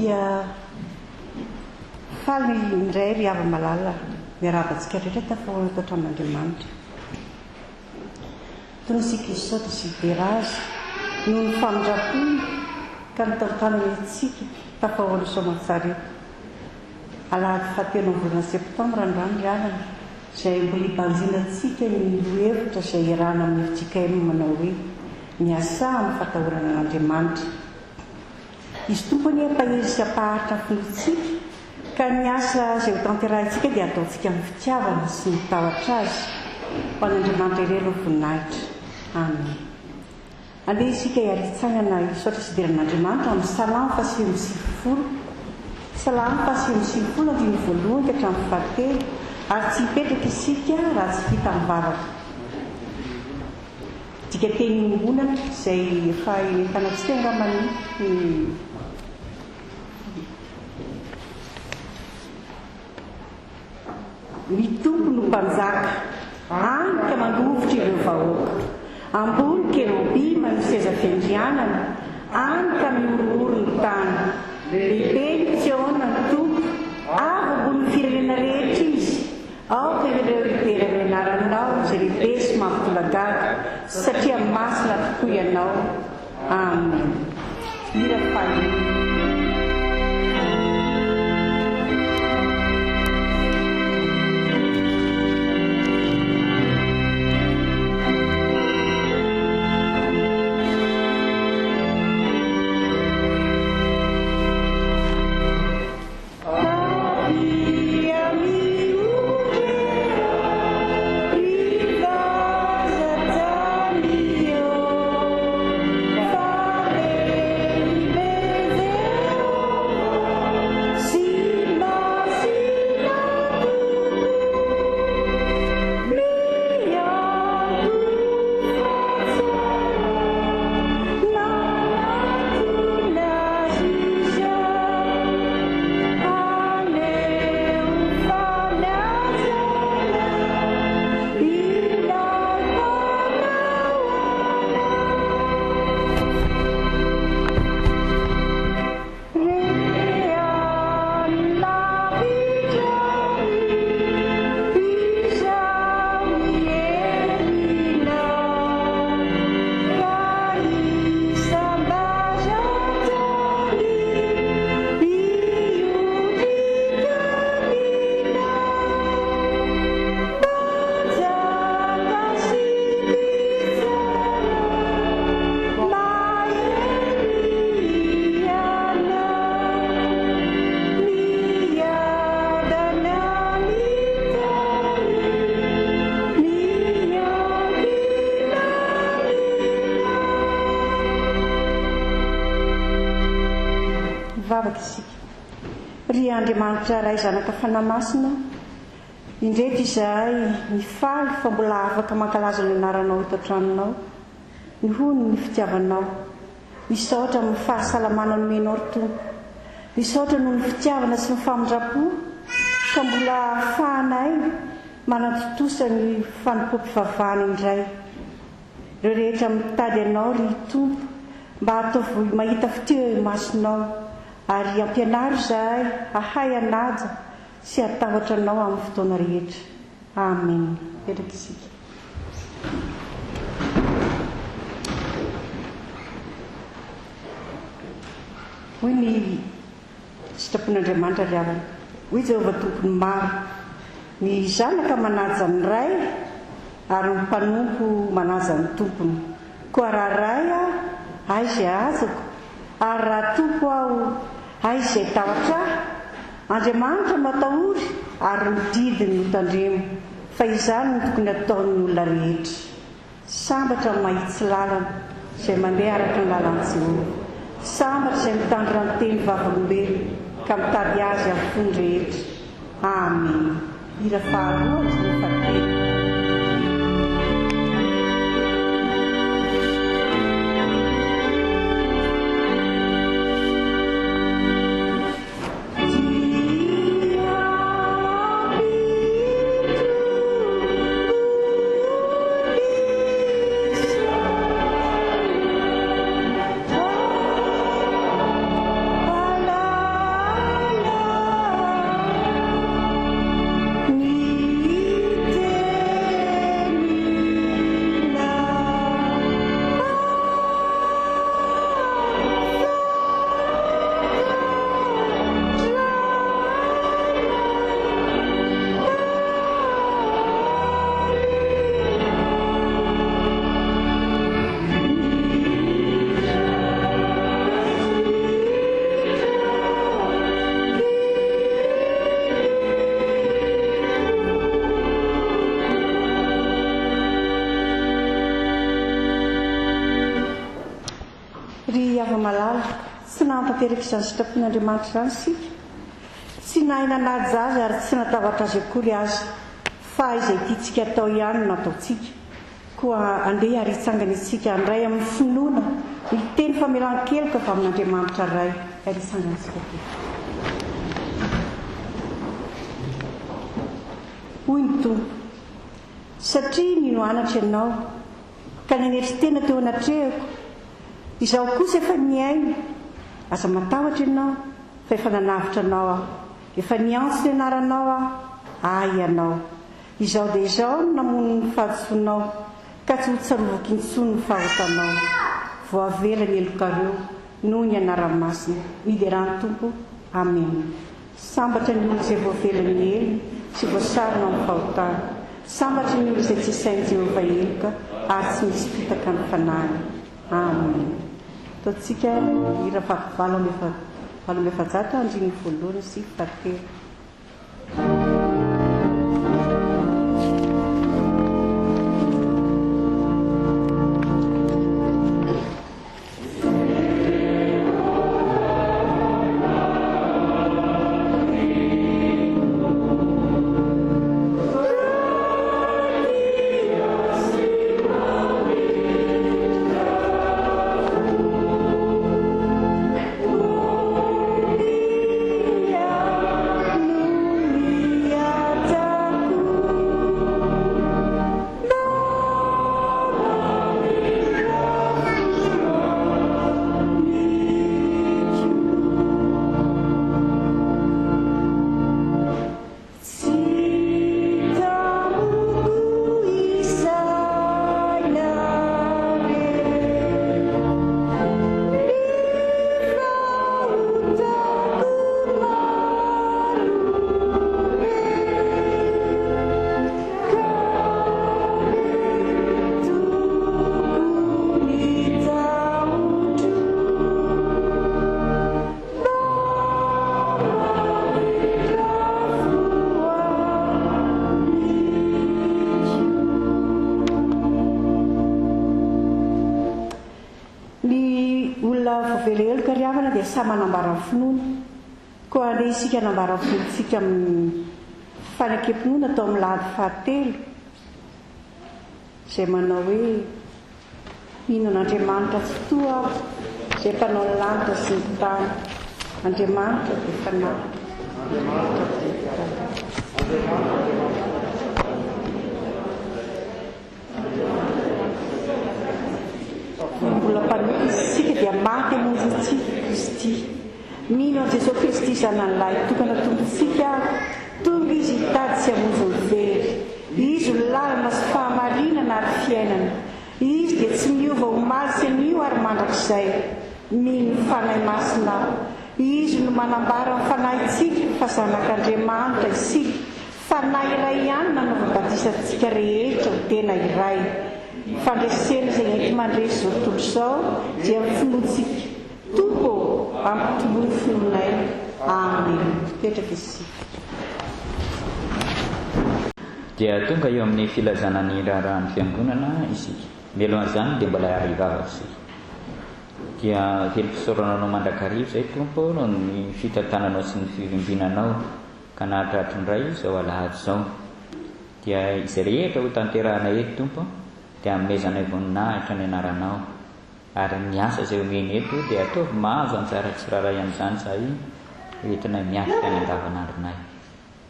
Dia faly indray ry hava-malala miarahaba antsika rehetra tafahoana tao an-tranon'Andriamanitra. Tony isika hisaotra sy hidera Azy noho ny famindram-pony ka nitantanany antsika tafahoana soamantsara eto. Alahady fahatelo amin'ny volana septambra androany ry havana, izay mbola hibanjinantsika ny lohevitra izay iarahana amin'ny fjkm manao hoe, Miasà amin'ny fatahorana an'Andriamanitra. Izy Tompo anie hampahery sy hampaharitra ny finoantsika, ka ny asa izay hotanterahintsika dia hataontsika amin'ny fitiavana sy ny tahotra Azy. Ho an'Andriamanitra irery ny voninahitra. Amen. Andeha isika hiara-hitsangana hisaotra sy hidera an'Andriamanitra amin'ny Salamo faha-99. Salamo faha-99 andininy voalohany ka hatramin'ny fahatelo, ary tsy hipetraka isika raha tsy vita ny vavaka. Dikanteny iombonana izay efa entanantsika angamba ny Ny Tompo no Mpanjaka, hany ka mandrovitra ireo vahoaka. Ambony kerobima ny seza fiandrianany, hany ka mihorohoro ny tany. Lehibe ny Tsiôna ny Tompo, avo ambonin'ny firenena rehetra Izy. Aoka ireo hidera ny anaranao izay lehibe sy mampitolagaga, satria masina tokoa Ianao. Amen. Hira fahenina. Mivavaka isika. Ry Andriamanitra Ray Zanaka Fanahy Masina, indreto izahay mifaly fa mbola afaka mankalaza ny anaranao eto an-tranonao, noho ny fitiavanao. Misaotra amin'ny fahasalamana nomenao ry Tompo. Misaotra noho ny fitiavana sy ny famindram-po ka mbola ahafahanay manatontosa ny fanompoam-pivavahana indray. Ireo rehetra mitady Anao ry Tompo mba ataovy mahita fitia eo imasonao ary ampianaro izahay hahay hanaja sy hatahotra Anao amin'ny fotoana rehetra. Amen. Mipetraka isika. Hoy ny sitrapon'Andriamanitra ry havana. Hoy Jehovah Tompon'ny maro, Ny zanaka manaja ny ray, ary ny mpanompo manaja ny tompony. Koa raha ray aho, aiza izay hajako? Ary raha tompo aho, aiza izay tahotra ahy? Andriamanitra no atahory ary ny didiny no tandremo, fa izany no tokony hataon'ny olona rehetra. Sambatra ny mahitsy lalana, izay mandeha araka ny lalan'i Jehovah. Sambatra izay mitandrina ny teny vavolombelona, ka mitady azy amin'ny fony rehetra. Amena. Hira faharoa, andininy fahatelo. nahatanteraka izany sitrapon'Andriamanitra izany isika. Tsy nahay nanaja Azy ary tsy natahotra Azy akory aza, fa izay tiantsika atao ihany no nataontsika. Koa andeha ary hitsangana isika handray amin'ny finoana ny teny famelan-keloka avy amin'Andriamanitra Ray. Ary hitsangana isika tompoko. Hoy ny Tompo, Satria nino anatra ianao, ka nanetry tena teo anatrehako, Izaho kosa efa nihaino. Aza matahotra ianao, fa efa nanavotra anao Aho. Efa niantso ny anaranao Aho, Ahy ianao. Izao dia izao no namono ny fahadisoanao, ka tsy hotsarovako intsony ny fahotanao. Voavela ny helokareo noho ny anarany masina. Miderà ny Tompo. Amena. Sambatra ny olona izay voavela ny helony sy voasarona amin'ny fahotany. Sambatra ny olona izay tsy isain'i Jehovah heloka ary tsy misy fitaka ny fanahiny. Amena. Ataontsika hira fahavalo amby 484 andininy voalohany sy fahatelo. Ny olona voavela heloka ry havana dia sahy manambara ny finoany. Koa andeha isika hanambara ny finoantsika amin'ny fanekem-pinoana atao amin'ny lahady fahatelo izay manao hoe, Mino an'Andriamanitra Tsitoha aho, izay Mpanao ny lanitra sy ny tany. Andriamanitra dia Fanahy. Andriamanitra dia Fanahy. Fony mbola mpanota isika dia maty hamonjy antsika Kristy. Mino an'i Jesoa Kristy Zanany Lahy tokana Tompontsika aho. Tonga Izy hitady sy hamonjy ny very. Izy no lalana sy fahamarinana ary fiainana. Izy dia tsy miova omaly sy anio ary mandrakizay. Mino ny Fanahy Masina aho. Izy no manambara ny fanahintsika fa zanak'Andriamanitra isika. Fanahy iray ihany nanaova batisa antsika rehetra ho tena iray. Fandresena izay enti-mandresy izao tontolo izao dia ny finoantsika. Tompo ô, ampitomboy ny finoanay. Amena. Mipetraka isika. Dia tonga eo amin'ny filazana ny raharahan'ny Fiangonana isika. Mialohan'izany dia mbola hivavaka isika. Dia velom-pisaorana Anao mandrakariva izay Tompo noho ny fitantananao sy ny fivimbinanao ka nahatratra indray izao alahady izao. Dia izay rehetra ho tanterahana eto Tompo dia hanomezanay voninahitra ny anaranao ary ny asa izay omeny eto dia ataovy mahazo anjara tsirairay amin'izany izahay ho entinay miatrika ny andavanandronay.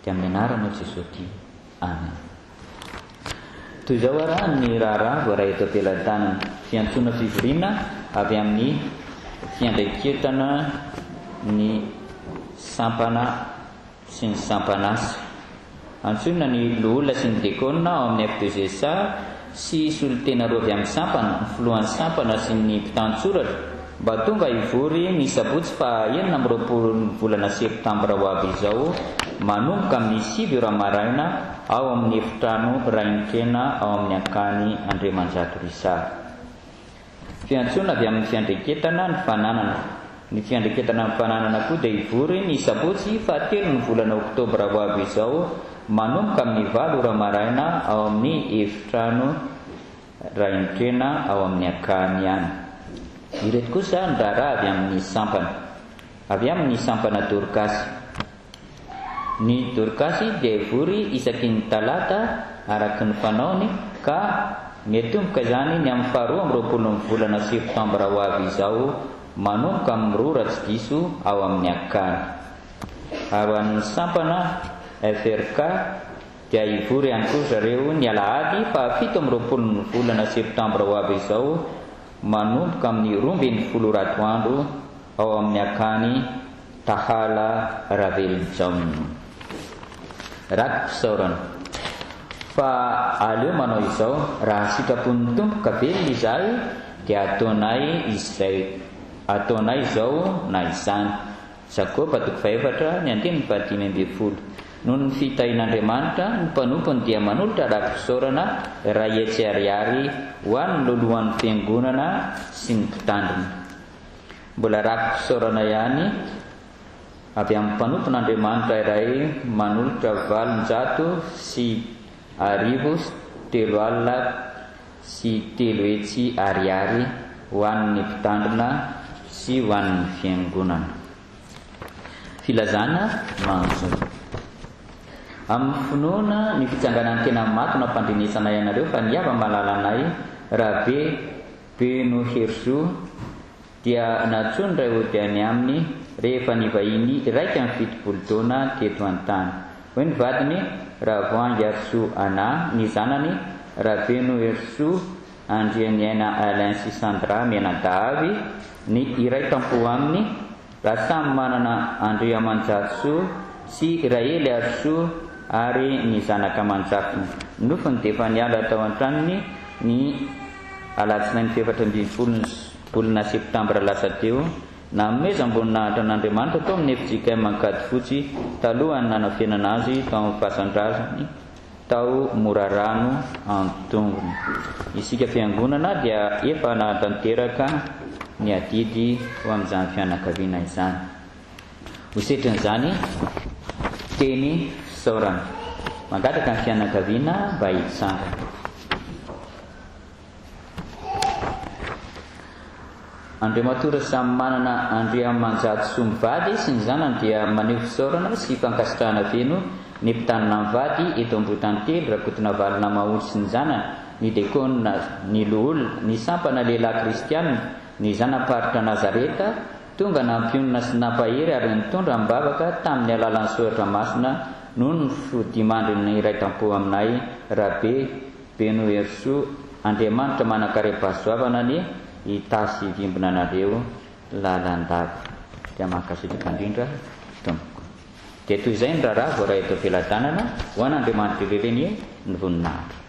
Dia amin'ny anaranao Jesoa tia. Amen. Toy izao ara ny raharaha voaray eto am-pelatanana. Fiantsoana fivoriana avy amin'ny fiandraiketana ny sampana sy ny sampan'asa. Antsoina ny loholona sy ny dekona ao amin'ny F2SA sy solontena roa avy amin'ny sampana, ny filohan'ny sampana sy ny mpitantsoratra, mba tonga hivory ny sabotsy faha 26 ny volana septambra ho avy izao manomboka amin'ny sivy ora maraina ao amin'ny efitrano Rainitrena ao amin'ny Akany Andriamanjato Risara. Fiantsoana avy amin'ny fiandreketana ny fananana. Ny fiandreketana ny fananana koa dia hivory ny sabotsy fahatelo ny volana oktobra ho avy izao manomboka amin'ny valo ora maraina ao amin'ny efitrano Rainitrena ao amin'ny akany ihany. Ireto kosa ny raharaha avy amin'ny sampana. Avy amin'ny sampana Dorkasy. Ny Dorkasy dia hivory isaky ny talata araka ny fanaony ka miatomboka izany ny amin'ny faharoa amby roapolon'ny volana septambra ho avy izao manomboka amin'ny roa raha tsy diso ao amin'ny akany. Ary ho an'ny sampana FRK dia hivory ihany koa zareo ny alahady faha 27n'ny volana septambra ho avy izao manomboka amin'ny 12 ora atoandro ao amin'ny akany Tahala Ravelojaona. Raki-pisaorana. Fa aleo manao izao, raha sitrapon'ny Tompo ka velona izahay dia ataonay izay ataonay izao na izany. Jakoba toko fahefatra ny andininy fahadimy ambin'ny folo. Noho ny fitahian'Andriamanitra, ny mpanompony dia manolotra raki-pisaorana 100 ariary ho an'ny lolohan'ny fiangonana sy ny mpitandrina. Mbola raki-pisaorana ihany avy amin'ny mpanompon'Andriamanitra iray manolotra 308 300 ariary ho an'ny mpitandrina sy ho an'ny fiangonana. Filazana manjo. Amin'ny finoana ny fitsanganan'ny tena maty no ampandrenesanay anareo fa ny hava-malalanay Rabe Beno Herizo dia nantsoin'ny Ray hody any aminy rehefa nivahiny 71 taona teto an-tany. Hoy ny vadiny, Ravoahangy Harisoa Anna, ny zanany, Rabeno Herisoa Andrianiaina Alain sy Sandra mianadahy avy, ny iray tampo aminy, Rasamimanana Andriamanjatosoa sy Rahely Harisoa ary ny zanaka aman-jafiny. Nofony dia efa niala tao an-tranony ny alatsinainy faha-14 ny volana septambra lasa teo, nanomezam-boninahitra an'Andriamanitra tao amin'ny fjkm Ankadifotsy talohan'ny nanafenana azy tao amin'ny fasan-drazany tao Morarano Antongona. Isika Fiangonana dia efa nahatanteraka ny adidy ho amin'izany fianakaviana izany. Ho setrin'izany, teny fisaorana. Mangataka ny fianakaviana mba hitsangana. Andriamatoa Rasamimanana Andriamanjatosoa mivady sy ny zanany dia maneho fisaorana sy fankasitrahana feno ny mpitandrina mivady eto Ambohitantely, Rakotonavalona Maholy sy ny zanany, ny dekona, ny loholona, ny sampana lehilahy kristianina, ny zana-paritra Nazareta, tonga nampionona sy nampahery ary nitondra am-bavaka tamin'ny alalan'ny soratra masina noho ny fodimandrin'ny iray tampo aminay Rabe Beno Herisoa, Andriamanitra manankarem-pahasoavana anie hitahy sy hivimbina anareo lalandava. Dia mankasitraka indrindra tompoko. Dia toy izay ny raharaha voaray eto am-pelatanana, ho an'Andriamanitra irery anie ny voninahitra.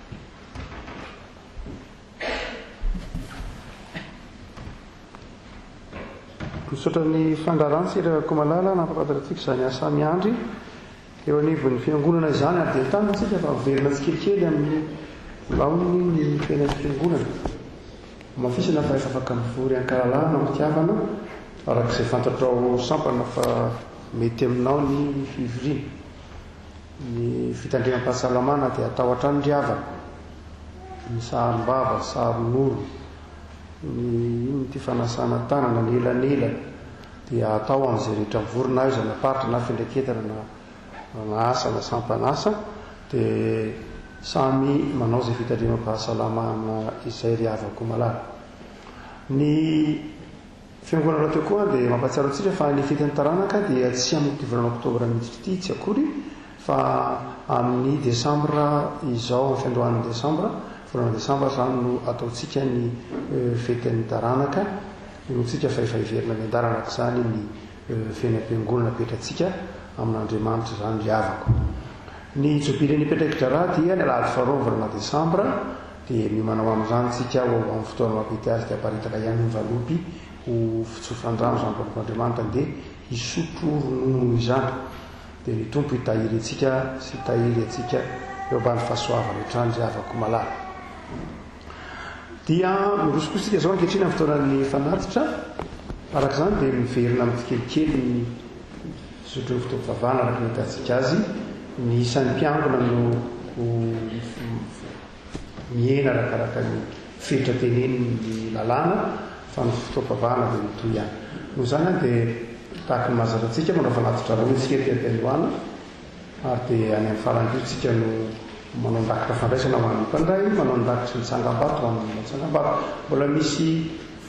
Misaotra ny fandraharahana Sir Rakotomalala nampahafantatra antsika izany asa miandry Eo anivon'ny Fiangonana izany ary dia entanina isika fa miverina tsikelikely amin'ny laoniny ny fiainan'ny Fiangonana. Hamafisina fa efa afaka mivory an-kalalahana am-pitiavana araka izay fantatrao sampana fa mety aminao ny fivoriana. Ny fitandremam-pahasalamana dia atao hatrany ry havana. Ny sarom-bava, saron'orona, ny inona ity fanasana tanana, ny elanelana. dia atao amin'izay rehetra mivory na aiza na faritra na fiandraiketana na na asa na sampan'asa dia samy manao izay fitandremam-pahasalamana izay ry havako malala. Ny fiangonana rahateo koa dia mampahatsiaro antsika fa ny fetin'ny taranaka dia tsy amin'ity volana oktobra miditra ity tsy akory fa amin'ny desambra izao, amin'ny fiandohan'ny desambra, volana desambra izany no ataontsika ny fetin'ny taranaka. Inoantsika fa efa hiverina miandalana araka izany ny fiainam-piangonana apetratsika amin'Andriamanitra izany ry havako. Ny jobilin'ny Mpiandraiki-draharaha dia ny alahady faharoa amin'ny volana desambra, dia miomana ho amin'izany isika ho amin'ny fotoana mampety azy dia aparitaka ihany ny valopy ho fitsofan-drano izany mpanompon'Andriamanitra andeha hisotro ronono izany. Dia ny Tompo hitahiry antsika sy hitahiry antsika eo ambany fahasoavany hatrany ry havako malala. Dia miroso kosa isika izao ankehitriny amin'ny fotoanan'ny fanatitra. Araka izany dia miverina amin'ny tsikelikely ny fizotry ny fotoam-pivavahana araka ny ahitantsika azy. Ny isan'ny mpiangona no ho mihena arakaraka ny fetra tenenin'ny lalàna fa ny fotoam-pivavahana dia mitohy ihany. Noho izany dia. Tahaka ny mahazatra antsika, manao fanatitra roa isika ety am-piandohana ary dia any amin'ny farany koa isika no manao ny rakitra fandraisana ho an'ny mpandray, manao ny rakitry ny tsangambato ho an'ny manao tsangambato. Mbola misy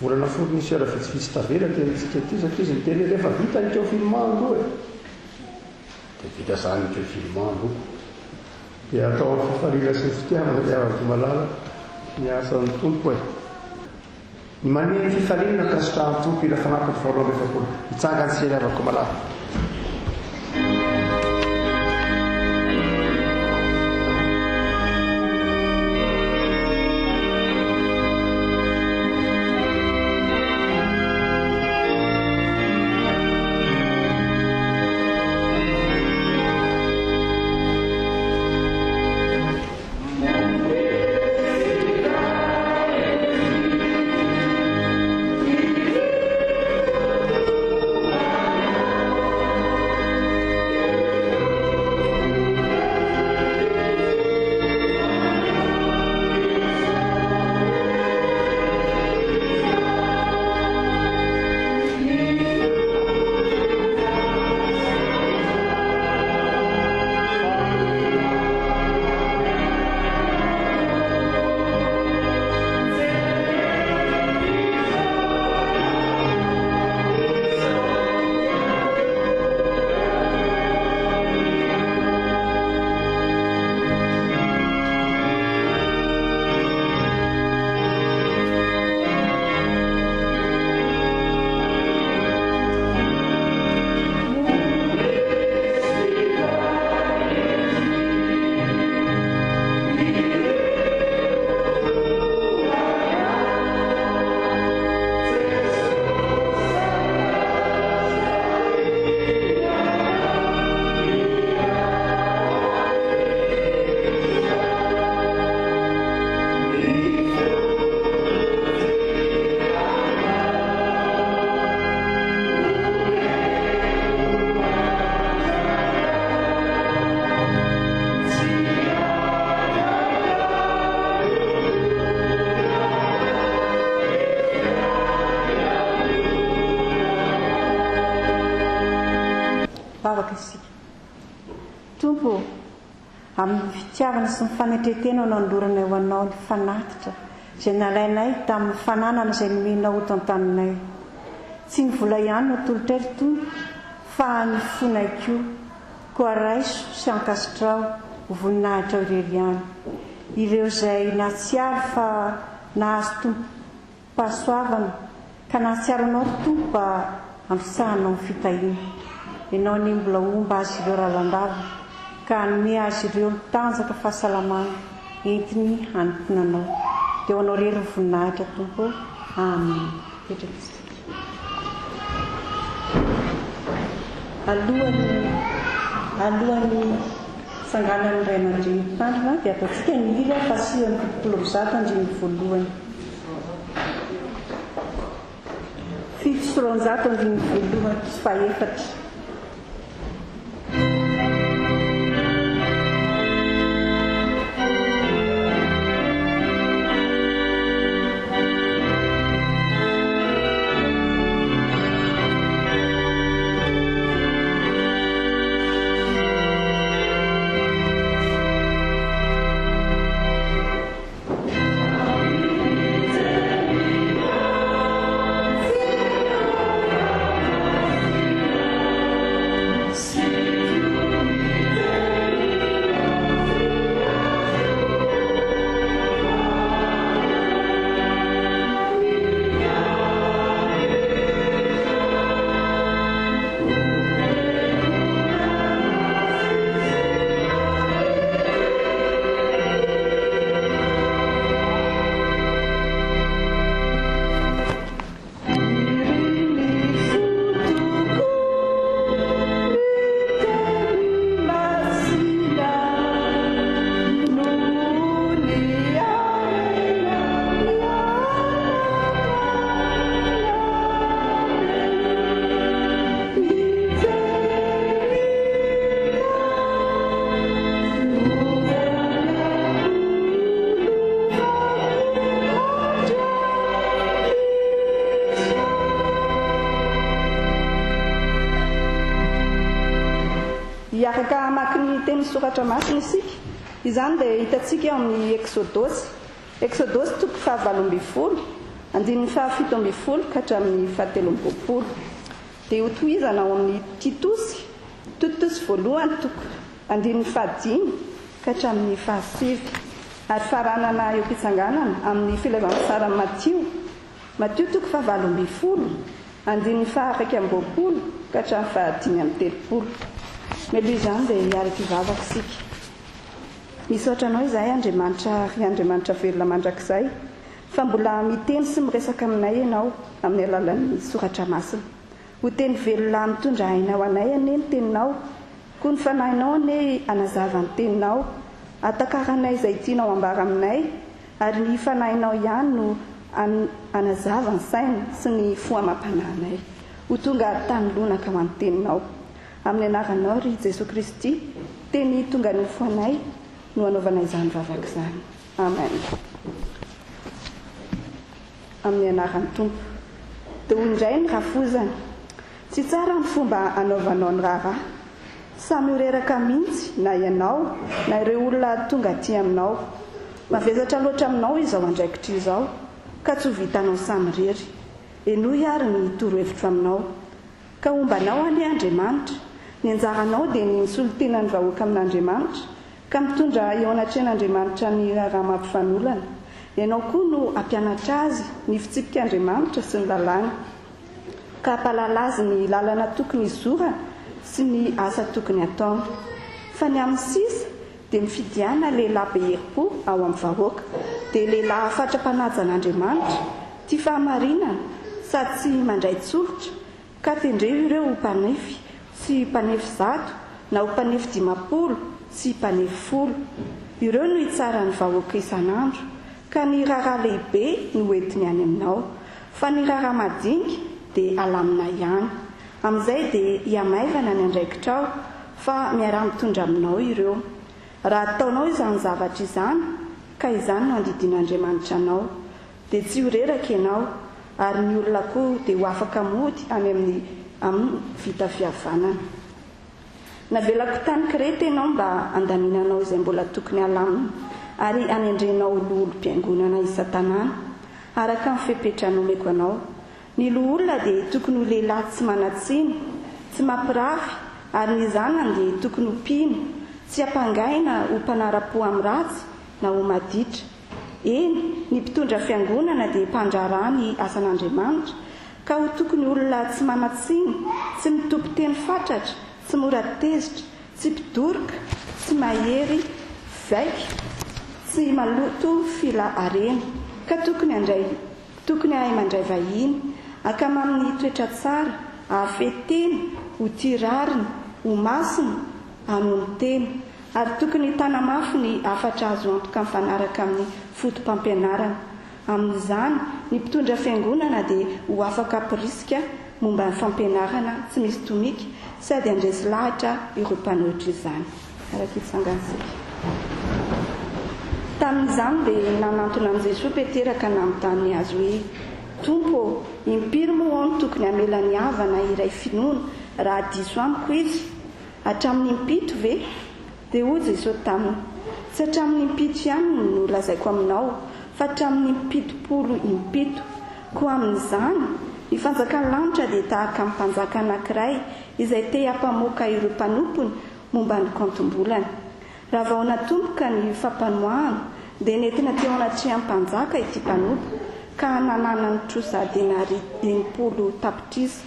volana fournisseur vitsivitsy tavela aty amintsika aty satria izy niteny hoe rehefa vita ny confinement aloha e! Dia vita izany ny confinement aloha. Dia atao amin'ny fifaliana sy ny fitiavana ry havako malala ny asan'ny Tompo e! Ny manome ny fifaliana no ankasitrahan'ny Tompo hira fanampiny faharoa amby efapolo. Mitsangana isika ry havako malala. Vavaka isika. Tompo ô, amin'ny fitiavana sy ny fanetren-tena no nanoloranay ho Anao ny fanatitra izay nalainay tamin'ny fananana izay nomenao ho tantaninay. Tsy ny vola ihany no atolotray ry Tompo fa ny fonay koa. Koa raiso sy ankasitraho ho voninahitrao irery ihany. Ireo izay nahatsiaro fa nahazo tombom-pahasoavana ka nahatsiaro Anao ry Tompo mba handrotsahanao ny fitahiana. Ianao anie mbola homba azy ireo lalandava ka hanome azy ireo ny tanjaka fahasalamana entiny hanompoana Anao. Dia ho Anao irery ny voninahitra Tompo ô. Amen. Mipetraka isika. Alohan'ny alohan'ny tsanganan'ny ray aman-dreny mpitandrina dia ataontsika ny hira faha 179 andininy voalohany. 207 andininy voalohany sy fahefatra. Hiaraka hamaky ny tenin'ny Soratra Masina isika. Izany dia hitantsika ao amin'ny Eksodosy. Eksodosy toko faha-18, andininy faha-17 ka hatramin'ny faha-23. Dia hotohizana ao amin'ny Titosy, Titosy voalohany toko andininy fahadimy ka hatramin'ny fahasivy. Ary faranana eo am-pitsanganana amin'ny Filazantsaran'i Matio, Matio toko faha-18, andininy faha-21 ka hatramin'ny faha-35. Mialoha izany dia hiara-kivavaka isika. Misaotra Anao izahay Andriamanitra, ry Andriamanitra velona mandrakizay, fa mbola miteny sy miresaka aminay Ianao amin'ny alalan'ny Soratra Masina. Ho teny velona mitondra aina ho anay anie ny Teninao, koa ny Fanahinao anie hanazava ny Teninao, hahatakaranay izay tianao hambara aminay, ary ny Fanahinao ihany no hanazava ny saina sy ny fo amam-panahinay. Ho tonga tany lonaka ho an'ny Teninao. Amin'ny Anaranao, ry Jesoa Kristy, Teny tonga nofo anay, no anaovana izany vavaka izany. Amen. Amin'ny anaran'ny Tompo. Dia hoy indray ny rafozany, Tsy tsara ny fomba anaovanao ny raharaha. Samy ho reraka mihitsy na ianao na ireo olona tonga aty aminao. Mavesatra loatra aminao izao andraikitra izao, ka tsy ho vitanao samirery. Henoy àry ny torohevitro aminao. Ka homba anao anie Andriamanitra. Ny anjaranao dia ny misolo tena ny vahoaka amin'Andriamanitra, ka mitondra eo anatrehan'Andriamanitra ny raharaha mampifanolana. Ianao koa no hampianatra azy ny fitsipik'Andriamanitra sy ny lalàny, ka hampahalala azy ny lalana tokony hizorana sy ny asa tokony hataony. Fa ny amin'ny sisa, dia mifidiana lehilahy be herim-po ao amin'ny vahoaka, dia lehilahy fatra-panaja an'Andriamanitra, tia fahamarinana, sady tsy mandray tsolotra, ka tendreo ireo ho mpanefy sy mpanefy zato, na ho mpanefy 50 sy mpanefy folo. Ireo no hitsara ny vahoaka isan'andro, ka ny raharaha lehibe no hoentiny any aminao, fa ny raharaha madinika dia alamina ihany. Amin'izay dia hihamaivana ny andraikitrao, fa miaraha-mitondra aminao ireo. Raha ataonao izany zavatra izany, ka izany no andidian'Andriamanitra anao, dia tsy ho reraka ianao, ary ny olona koa dia ho afaka mody any amin'ny amin'ny vita fihavanana. Navelako tany Kreta ianao mba handaminanao izay mbola tokony halamina, ary hanendrenao ho loholom-piangonana isan-tanàna, araka ny fepetra nomeko anao. Ny loholona dia tokony ho lehilahy tsy manan-tsiny, tsy mampirafy, ary ny zanany dia tokony ho mpino, tsy ampangaina ho mpanara-po amin'ny ratsy na ho maditra. Eny, ny mpitondra fiangonana dia mpandraharaha ny asan'Andriamanitra, ka ho tokony olona tsy manan-tsiny, tsy mitompo teny fatratra, tsy mora tezitra, tsy mpidoroka, tsy mahery vaika, tsy maloto fila harena, ka tokony handray Tokony hahay mandray vahiny, ankamamy ny toetra tsara, hahafehy tena, ho tia rariny, ho masina, hanonon-tena. Ary tokony hitana mafy ny hafatra azo antoka mifanaraka amin'ny foto-pampianarana. Amin'izany, ny mpitondra fiangonana dia ho afaka hampirisika momba ny fampianarana tsy misy tomika sady handresy lahatra ireo mpanohitra izany. Araka hitsangantsika. Tamin'izany dia nanantona an'i Jesoa Petera ka nanontany Azy hoe, Tompo ô, impiry moa aho no tokony hamela ny havana iray finoana raha diso amiko izy? Hatramin'ny impito ve? Dia hoy Jesoa taminy, Tsy hatramin'ny impito ihany no lazaiko aminao, fa hatramin'ny impitopolo impito. Koa amin'izany, ny fanjakan'ny lanitra dia tahaka ny mpanjaka anankiray izay te hampamoaka ireo mpanompony momba ny kaontim-bolany. Raha vao natomboka ny fampanoahana, dia nentina teo anatrehan'ny mpanjaka ity mpanompo, ka nananany trosa denaria 60 tapitrisa.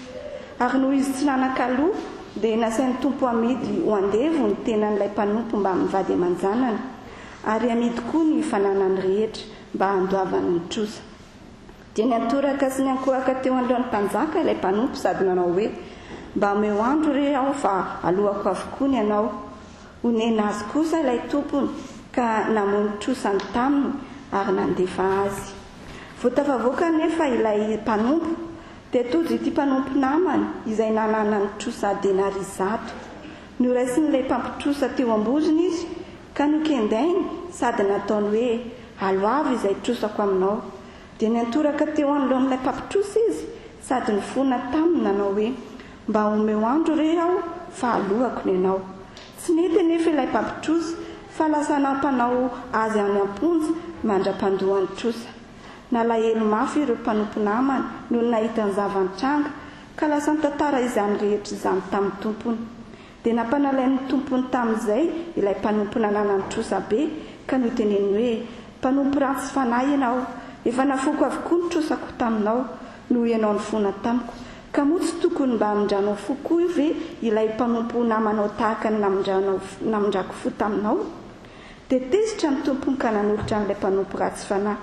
Ary noho izy tsy nanan-kaloa, dia nasain'ny tompo hamidy ho andevo ny tenan'ilay mpanompo mbamin'ny vady aman-janany, ary hamidy koa ny fananany rehetra mba handoavany ny trosa. Dia niantoraka sy niankohoka teo anoloan'ny mpanjaka ilay mpanompo sady nanao hoe, Mba omeo andro re aho fa aloako avokoa ny anao. Onena azy kosa ilay tompony ka namoy ny trosany taminy ary nandefa azy. Vao tafavoaka anefa ilay mpanompo, dia tojo ity mpanompo namany izay nananany trosa denaria zato. Noraisin'ilay mpampitrosa teo am-bozony izy ka nokendainy sady nataony hoe, Aloavy izay trosako aminao. Dia niantoraka teo anoloan'ilay mpampitrosa izy sady nifona taminy nanao hoe, Mba omeo andro re aho fa aloako ny anao. Tsy nety anefa ilay mpampitrosa fa lasa nampanao azy any am-ponja mandra-pandoa ny trosa. Nalahelo mafy ireo mpanompo namany nony nahita ny zava-nitranga ka lasa nitantara izany rehetra izany tamin'ny tompony. Dia nampanalain'ny tompony tamin'izay ilay mpanompo nananany trosa be ka noteneniny hoe, Mpanompo ratsy fanahy ianao, efa nafoiko avokoa ny trosako taminao noho ianao nifona tamiko, ka moa tsy tokony mba hamindranao fo koa ve ilay mpanompo namanao tahaka ny namindrako fo taminao? Dia tezitra ny tompony ka nanolotra an'ilay mpanompo ratsy fanahy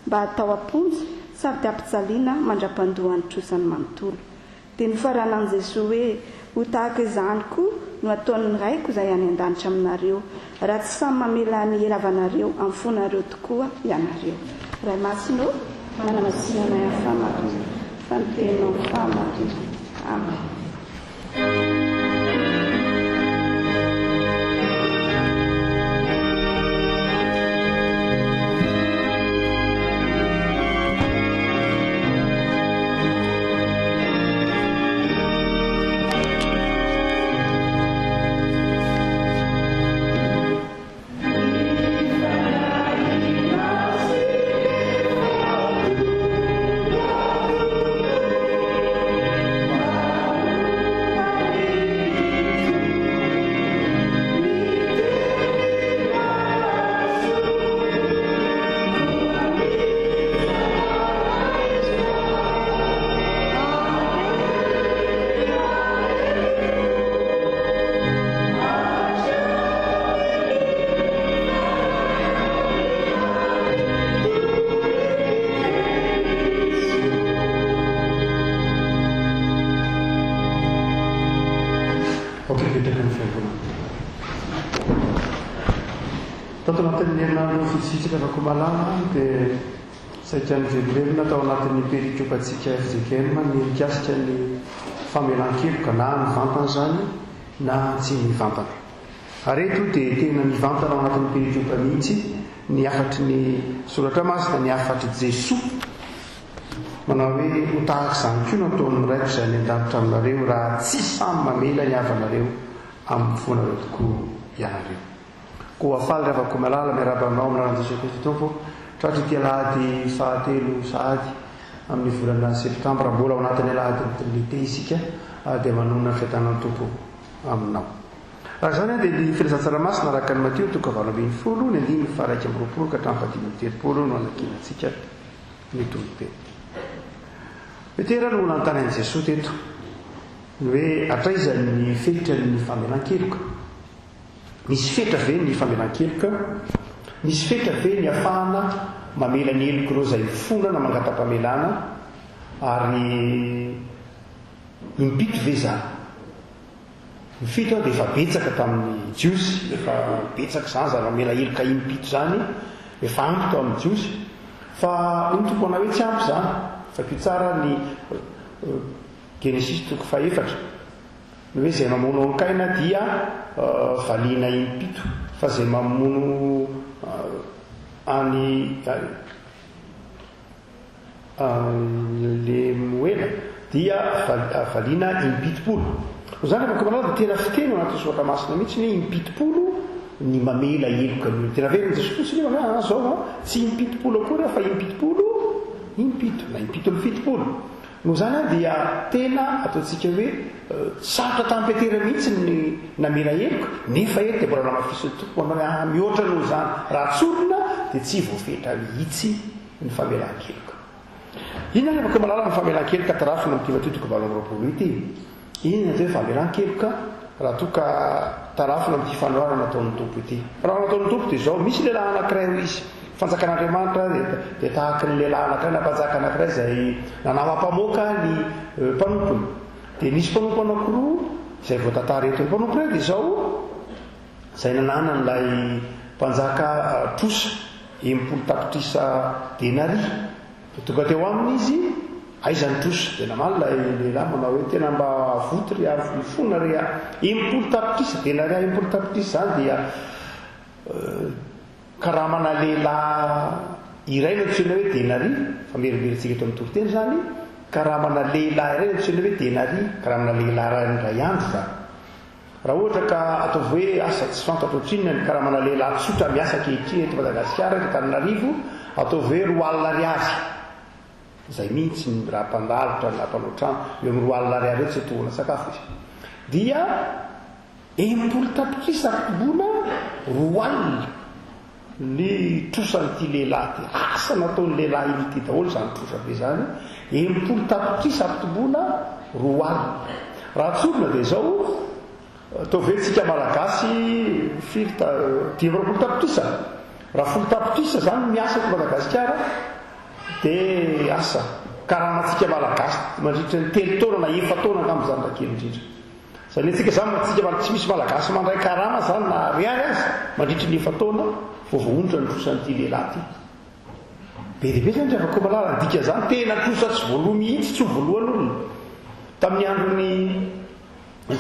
mba hatao am-ponja sady hampijaliana mandra-pandoa ny trosany manontolo. Dia nofaranan'i Jesoa hoe, Ho tahaka izany koa no hataon'ny Raiko izay any an-danitra aminareo, raha tsy samy mamela ny helavanareo amin'ny fonareo tokoa ianareo. Ray Masina ô, manamasina anay amin'ny fahamarinana, fa ny Teninao no fahamarinana. Amen. Aoka hipetraka ny fiangonana. Tato anatin'ny herinandro vitsivitsy Ravakomalala dia saika niverimberina tao anatin'ny perikopantsika fjkm ny mikasika ny famelan-keloka na mivantana izany na tsy mivantana. Ary eto dia tena mivantana ao anatin'ny perikopa mihitsy ny hafatry ny Soratra Masina, ny hafatr'i Jesoa manao hoe ho tahaka izany koa no ataon'ny Raiko izay any an-danitra aminareo raha tsy samy mamela ny havanareo amin'ny fonareo tokoa ianareo. Koa faly ry havako malala miarahaba anao amin'ny anaran'i Jesoa Kristy Tompo tratry ity alahady fahatelo sahady amin'ny volana septambra mbola ao anatin'ny alahadin'ny Trinite isika ary dia manonona ny fiadanan'ny Tompo aminao. Raha izany dia ny filazantsara masina araka an'i Matio toko 18 ny andininy faha-21 ka hatramin'ny faha-35 no hanakianantsika ny toriteny. Petera no nanontany an'i Jesoa teto ny hoe hatraiza ny fetran'ny famelan-keloka. Misy fetra ve ny famelan-keloka? Misy fetra ve ny afahana mamela ny helok'ireo izay mifona na mangata-pamelana? Ary impito ve izany? Ny fito dia efa betsaka tamin'ny Jiosy, efa betsaka izany izany mamela heloka impito izany, efa ampy tao amin'ny Jiosy. Fa hoy ny Tompo hanao hoe tsy ampy izany. Vakio tsara ny Genesisy toko fahefatra. Ny hoe izay mamono an-kaina dia valiana impito, fa izay mamono an'i Lemoela dia valiana impitopolo. Noho izany rehefa komanala dia tena fiteny ao anatin'ny soratra masina mihitsy ny hoe impitopolo ny mamela heloka ny olona. Tena averin'i Jesoa fotsiny io hoe zao an, tsy impitopolo akory aho fa impitopolo impito na impito amby fitopolo. Noho izany dia tena ataontsika hoe sarotra tamin'i Petera mihitsy ny namela heloka, nefa eto dia mbola namafisin'ny Tompo manao hoe aa mihoatra noho izany, raha tsorina dia tsy voafetra mihitsy ny famelan-keloka. Inona ary afaka mahalala ny famelan-keloka tarafina amin'ity Matio toko 28 ity? Inona ny atao hoe famelan-keloka raha toa ka tarafina amin'ity fanoharana nataon'ny Tompo ity? Fanoharana nataon'ny Tompo dia izao, misy lehilahy anankiray hoy izy, fanjakan'Andriamanitra dia tahaky ny lehilahy anankiray na mpanjaka anankiray izay nanama-pamoaka ny mpanompony. Dia nisy mpanompo anankiroa izay voatantara eto. Ny mpanompo iray dia izao, izay nananan'ilay mpanjaka trosa 60 tapitrisa denaria. Dia tonga teo aminy izy, Aiza ny trosa? Dia namaly ilay lehilahy manao hoe, Tena mba avoty ry aho, mifona re aho. 60 tapitrisa, denaria 60 tapitrisa izany dia karamana lehilahy iray no antsoina hoe denaria, famerimberentsika eto amin'ny toriteny izany, karamana lehilahy iray no antsoina hoe denaria, karamana lehilahy iray andro izany. Raha ohatra ka ataovy hoe asa tsy fantatro ohatrinona ny karamana lehilahy tsotra miasa ankehitriny eto Madagasikara, eto Antananarivo, ataovy hoe 20 ariary. Izay mihitsy ny raha mpandalotra na mpanao trano, eo amin'ny 20 ariary eo tsy tohana sakafo izy. Dia 60 tapitrisa ampitomboina 20 ny trosan'ity lehilahy ity. Asa nataon'ny lehilahy iny ity daholo izany trosa be izany. 60 tapitrisa ampitomboina 20. Raha tsorina dia izao, ataovy hoe tsika Malagasy firy ta, 25 tapitrisa? Raha folo tapitrisa izany miasa eto Madagasikara dia asa, karamantsika Malagasy mandritra ny telo taona na efa-taona angamba izany raha kely indrindra. Izany hoe tsika izany tsika mal, tsy misy Malagasy mandray karama izany na ariary aza mandritry ny efa-taona vao voaonitra ny trosan'ity lehilahy ity. Be dia be izany ry Ravakomalala, ny dikan'izany tena trosa tsy voaloa mihitsy, tsy ho voaloan'olona. Tamin'ny andron'i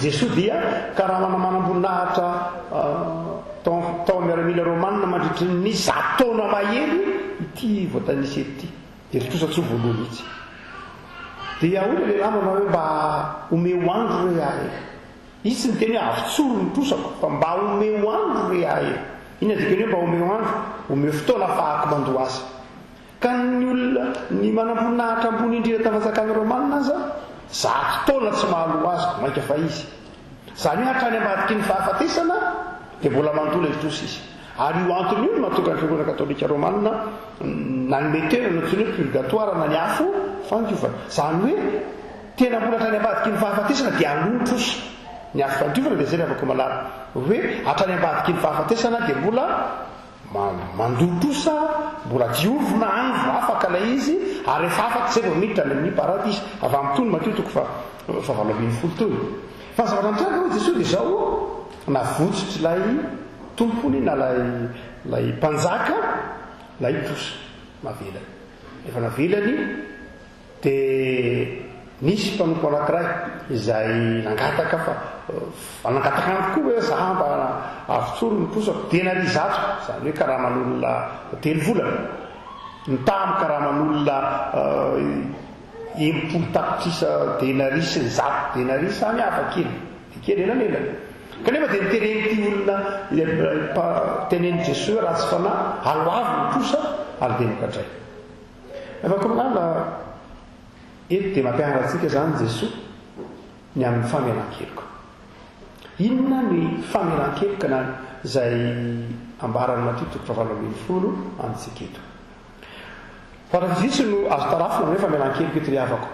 Jesoa dia karamana manamboninahitra tao tao miaramila romana mandritry ny zato taona mahery ity voatanisa eto ity. Dia ry trosa tsy ho voaloa mihitsy. Dia hoy ilay lehilahy manao hoe mba omeo andro re aho e. Izy tsy niteny hoe avotsory ny trosako fa mba omeo andro re aho e. Inona ny dikany hoe mba omeo andro? Omeo fotoana ahafahako mandoa azy. Ka ny olona, ny manamboninahitra ambony indrindra tamin'ny fanjakana romana aza, zato taona tsy mahaloa azy, mainka fa izy. Izany hoe hatrany ambadiky ny fahafatesana dia mbola mandoa ilay trosa izy. Ary io antony io no mahatonga ny Fiangonana Katolika Romana nanome tena ny antsoina hoe purgatoire na ny afo fandiovana. Izany hoe tena mbola hatrany ambadiky ny fahafatesana dia aloa ny trosa. Ny afo fandiovana dia izay ry havako malala. Hoe hatrany ambadiky ny fahafatesana dia mbola Mandoa trosa, mbola diovina any vao afaka ilay izy, ary rehefa afaka izay vao miditra any amin'ny paradisa. Avy amin'ny tony Matio toko faha-18 tony. Fa ny zavatra nitranga hoy Jesoa dia izao, navotsotr'ilay tompony na ilay ilay mpanjaka ilay trosa navelany. Rehefa navelany Dia nisy mpanompo anankiray izay nangataka fa nangataka amiko koa hoe za mba avotsory ny trosako, denaria zato, izany hoe karaman'olona telo volana, mitaha amin'ny karaman'olona 60 tapitrisa denaria sy ny zato denaria samy hafa kely, dia kely elanelany. Kanefa dia niteren'ity olona tenenin'i Jesoa hoe ratsy fanahy, aloavy ny trosa ary dia nogadrainy. Afaka milaza eto dia mampianatra antsika izany Jesoa ny amin'ny famelan-keloka. Inona ny famelan-keloka na izay ambaran'i Matio toko fahavalo ambin'ny folo amintsika eto? Zavatra vitsivitsy no azo tarafina amin'ny hoe famelan-keloka eto ry havako.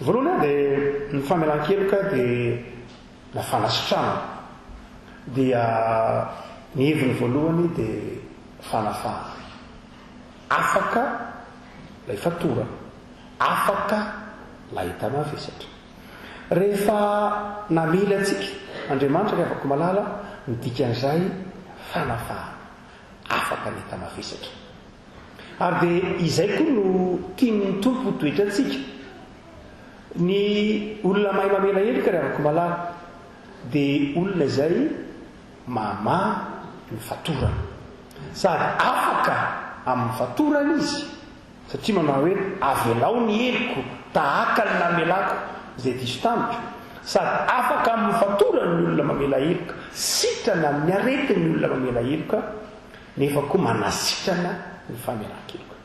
Voalohany dia ny famelan-keloka dia na fanasitranana dia ny heviny voalohany dia fanafahana. Afaka ilay fatorana. Afaka ilay enta-mavesatra. Rehefa namely antsika Andriamanitra ry havako malala, ny dikan'izay fanafahana. Afaka ny enta-mavesatra. Ary dia izay koa no tian'ny Tompo ho toetrantsika. Ny olona mahay mamela heloka ry havako malala dia olona izay mamaha ny fatorana. Sady afaka amin'ny fatorana izy, satria manao hoe, Avelao ny heloko tahaka ny namelako izay diso tamiko. Sady afaka amin'ny fatorany ny olona mamela heloka, sitrana amin'ny aretiny ny olona mamela heloka, nefa koa manasitrana ny famelan-keloka.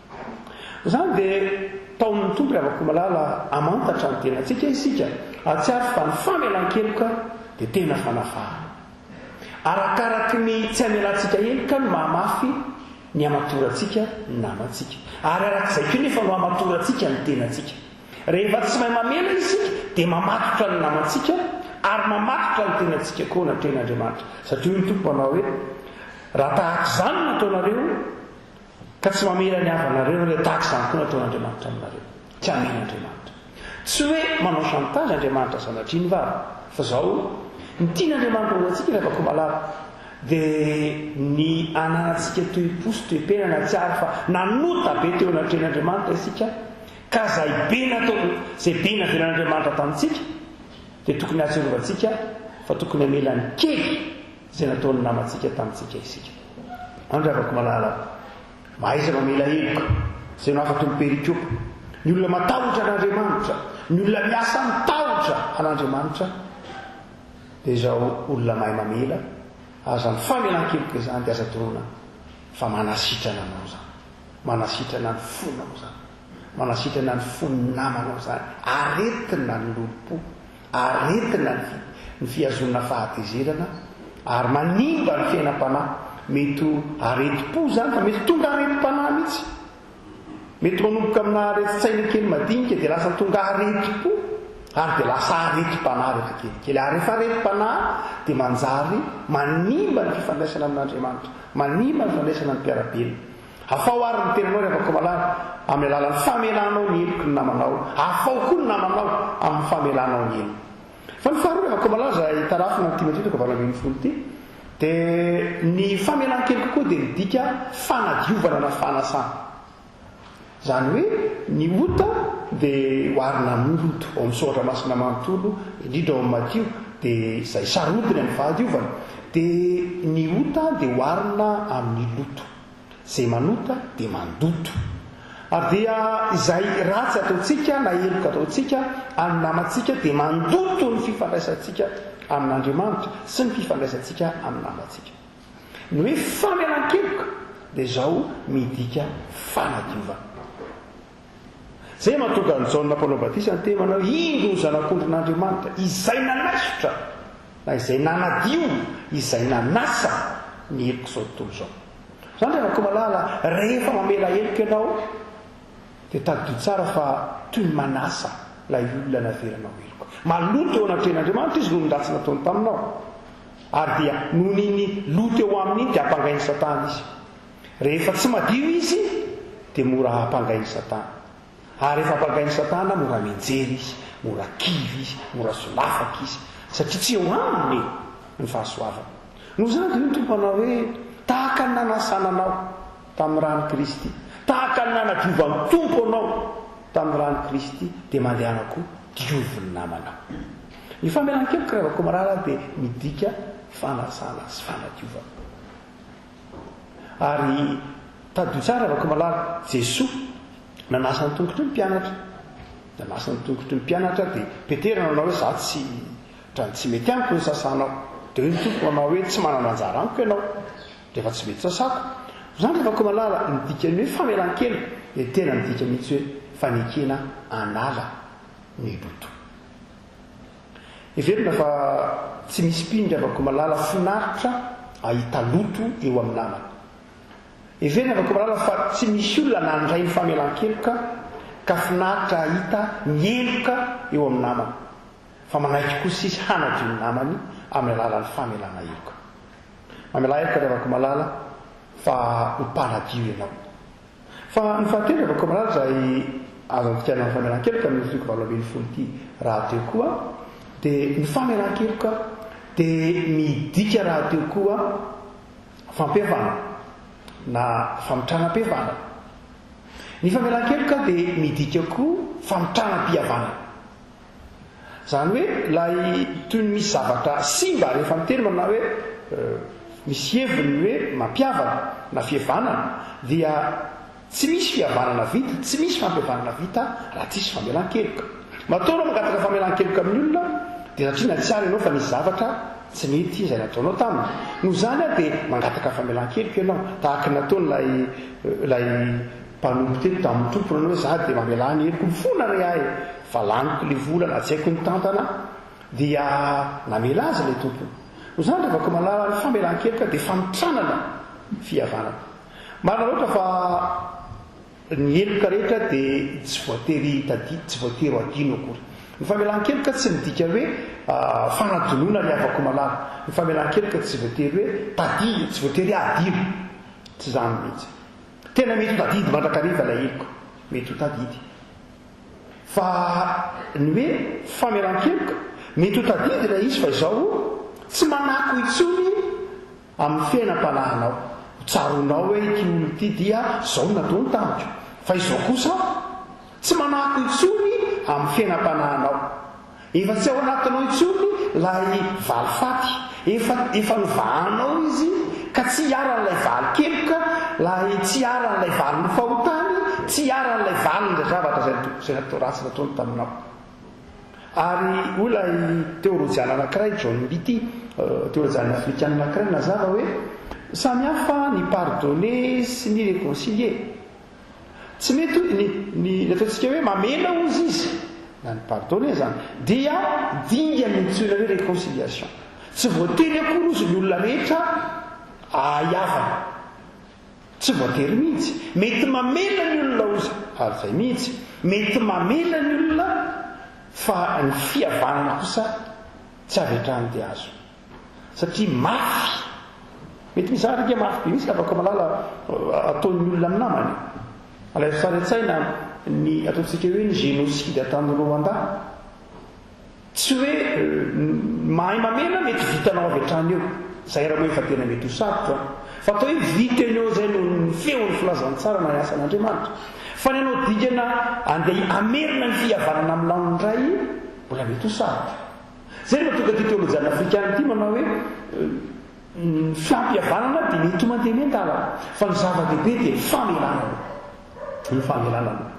Izany dia taomin'ny Tompo ry havako malala hamantatra ny tenantsika isika, hahatsiaro fa ny famelan-keloka dia tena fanafahana. Arakaraky ny tsy hamelantsika heloka no mahamafy ny hamatorantsika ny namantsika. Ary arak'izay koa nefa no hamatorantsika ny tenantsika. Rehefa tsy mahay mamela isika dia mamatotra ny namantsika ary mamatotra ny tenantsika koa anatrehan'Andriamanitra. Satria hoy ny Tompo manao hoe, Raha tahaka izany no ataonareo, Ka tsy mamela ny havanareo nareo tahaka izany koa nataon'Andriamanitra aminareo. Tsy hamela Andriamanitra. Tsy hoe manao chantage Andriamanitra sanatria ny vava, fa zao, ny tian'Andriamanitra ho antsika ry havako malala, dia ny hananantsika toe-po sy toe-piainana hahatsiaro fa nanota be teo anatrehan'Andriamanitra isika, ka zay be natao, zay be navelan'Andriamanitra tamintsika, dia tokony hahatsiarovantsika fa tokony hamela ny kely izay nataon'ny namantsika tamintsika isika. Andry havako malala, mahaiza mamela heloka, izay no hafatry ny perikopa. Ny olona matahotra an'Andriamanitra, ny olona miasa mitahotra an'Andriamanitra. Dia izao olona mahay mamela, aza ny famelan-keloka izany dia aza toroana fa manasitrana anao izany. Manasitrana ny fonao izany. Manasitrana ny fon'ny namanao izany. Aretina ny lolompo, aretina ny ny fihazonana fahatezerana ary manimba ny fiainam-panahy. Mety ho aretim-po izany fa mety tonga aretim-panahy mihitsy. Mety manomboka amina aretin-tsaina kely madinika dia lasa tonga aretim-po ary dia lasa aretim-panahy rehefa kelikely. Ary rehefa aretim-panahy dia manjary manimba ny fifandraisana amin'Andriamanitra, manimba ny fifandraisana amin'ny mpiara-belona. Afaho àry ny tenanao ry havako malala amin'ny alalan'ny famelanao ny heloky ny namanao. Afaho koa ny namanao amin'ny famelanao ny helony. Fa ny faharoa ry havako malala izay tarafina amin'ity Matio toko 18 ity dia ny famelan-keloka koa dia midika fanadiovana na fanasana. Izany hoe ny ota dia oharina amin'ny loto ao amin'ny soratra masina manontolo, indrindra ao amin'ny Matio dia izay sarotiny amin'ny fahadiovana dia ny ota dia oharina amin'ny loto. Izay manota dia mandoto. Ary dia izay ratsy ataontsika na heloka ataontsika amin'ny namantsika dia mandoto ny fifandraisantsika amin'Andriamanitra sy ny fifandraisantsika amin'ny namantsika. Ny hoe famelan-keloka dia izao midika fanadiovana. Izay mahatonga an'i Jaona Mpanao Batisa niteny manao hoe, Indro ny Zanak'ondrin'Andriamanitra, izay nanaisotra na izay nanadio, izay nanasa ny helok'izao tontolo izao. Izany ry havako malala, rehefa mamela heloka ianao, dia tadidio tsara fa toy ny manasa ilay olona navelanao heloka. Maloto eo anatrehan'Andriamanitra izy noho ny ratsy nataony taminao. Ary dia noho iny loto eo aminy iny dia ampangain'i Satana izy. Rehefa tsy madio izy dia mora ampangain'i Satana. Ary rehefa ampangain'i Satana, mora mianjera izy, mora kivy izy, mora solafaka izy, satria tsy eo aminy ny fahasoavana. Noho izany dia hoy ny Tompo anao hoe, Tahaka ny nanasana anao tamin'ny ran'i Kristy, tahaka ny nanadiovan'ny Tompo anao tamin'ny ran'i Kristy, dia mandehana koa diovy ny namanao. Ny famelan-keloka ry havako malala dia midika fanasana sy fanadiovana. Ary tadidio tsara ravako malala, Jesoa nanasa ny tongotry ny mpianatra. Nanasa ny tongotry ny mpianatra dia Petera nanao hoe za tsy otrany tsy mety amiko ny sasanao. Dia hoy ny Tompo manao hoe tsy manana anjara amiko ianao rehefa tsy mety sasako. Izany ravako malala, ny dikan'ny hoe famelan-keloka dia tena midika mihitsy hoe fanekena hanala ny loto. Heverina fa tsy misy mpino ry Ravakomalala finaritra ahita loto eo amin'ny namany. Heverina Ravakomalala fa tsy misy olona nandray ny famelan-keloka ka finaritra ahita ny heloka eo amin'ny namany, fa manaiky kosa izy hanadio ny namany amin'ny alalan'ny famelana heloka. Mamelà heloka ry Ravakomalala fa ho mpanadio ianao. Fa ny fahatelo dia Vakomalala izay azo andikana ny famelan-keloka amin'ity toko 18 ity rahateo koa dia ny famelan-keloka dia midika rahateo koa fampihavanana na famitranam-pihavanana. Ny famelan-keloka dia midika koa famitranam-pihavanana. Izany hoe ilay toy ny misy zavatra simba rehefa miteny manao hoe misy heviny ny hoe mampihavana na fihavanana dia tsy misy fihavanana vita, tsy misy fampihavanana vita raha tsisy famelan-keloka. Matoa ianao mangataka famelan-keloka amin'ny olona dia satria nahatsiaro ianao fa nisy zavatra tsy nety izay nataonao taminy. Noho izany dia mangataka famelan-keloka ianao tahaka ny nataon'ilay ilay Mpanompo teto tamin'ny tompony anao hoe za dia mamelà ny heloko mifona re ahy fa laniko le vola na tsy haiko nitantana dia namela azy ilay tompony. Noho izany ry havako malala ny famelan-keloka dia famitranana fihavanana. Marina loatra fa ny heloka rehetra dia tsy voatery tadidy, tsy voatery ho adino akory. Ny famelan-keloka tsy midika hoe fanadinoana ry havako malala. Ny famelan-keloka tsy voatery hoe tadidy, tsy voatery adino. Tsy izany mihitsy. Tena mety ho tadidy mandrakariva ilay heloka. Mety ho tadidy. Fa ny hoe famelan-keloka, mety ho tadidy ilay izy fa izao tsy manako intsony amin'ny fiainam-panahinao. Ho tsaroanao hoe ity olona ity dia izao no nataony tamiko. Fa izao kosa, tsy manako intsony amin'ny fiainam-panahinao. Efa tsy ao anatinao intsony ilay valifaty. Efa efa novahanao izy ka tsy iharan'ilay valin-keloka, ilay tsy iharan'ilay valin'ny fahotany, tsy iharan'ilay valin'ilay zavatra izay izay natao ratsy nataony taminao. Ary hoy ilay teolojiana anankiray, John Mbiti, teolojiana afrikana anankiray nanazava hoe, Samy hafa ny pardonner sy ny reconcilier. Tsy mety ny, ny, ny ataontsika hoe mamela hozy izy, na ny pardonner izany, dia dingana antsoina hoe reconciliation. Tsy voatery akory hozy ny olona rehetra ahiavana. Tsy voatery mihitsy. Mety mamela ny olona hozy, ary izay mihitsy. Mety mamela ny olona fa ny fihavanana kosa tsy avy hatrany dia azo. Satria mafy. Mety misy zavatra ange mafy be mihitsy ravako malala ataon'ny olona amin'ny namany. Alaivo sary an-tsaina ny ataontsika hoe ny génocide tany Rwanda. Tsy hoe mahay mamela mety vitanao avy hatrany eo. Izay raha moa efa tena mety ho sarotra an. Fa atao hoe vita eny eo izay noho ny feon'ny filazantsara na ny asan'Andriamanitra. Fa ny hanao dingana andeha hamerina ny fihavanana amin'ny laoniny indray mbola mety ho sarotra. Izay no mahatonga ity teolojiana afrikana ity manao hoe ny fampihavanana dia mety ho mandeha miandalana fa ny zava-dehibe dia ny famelana aloha. Ny famelana aloha.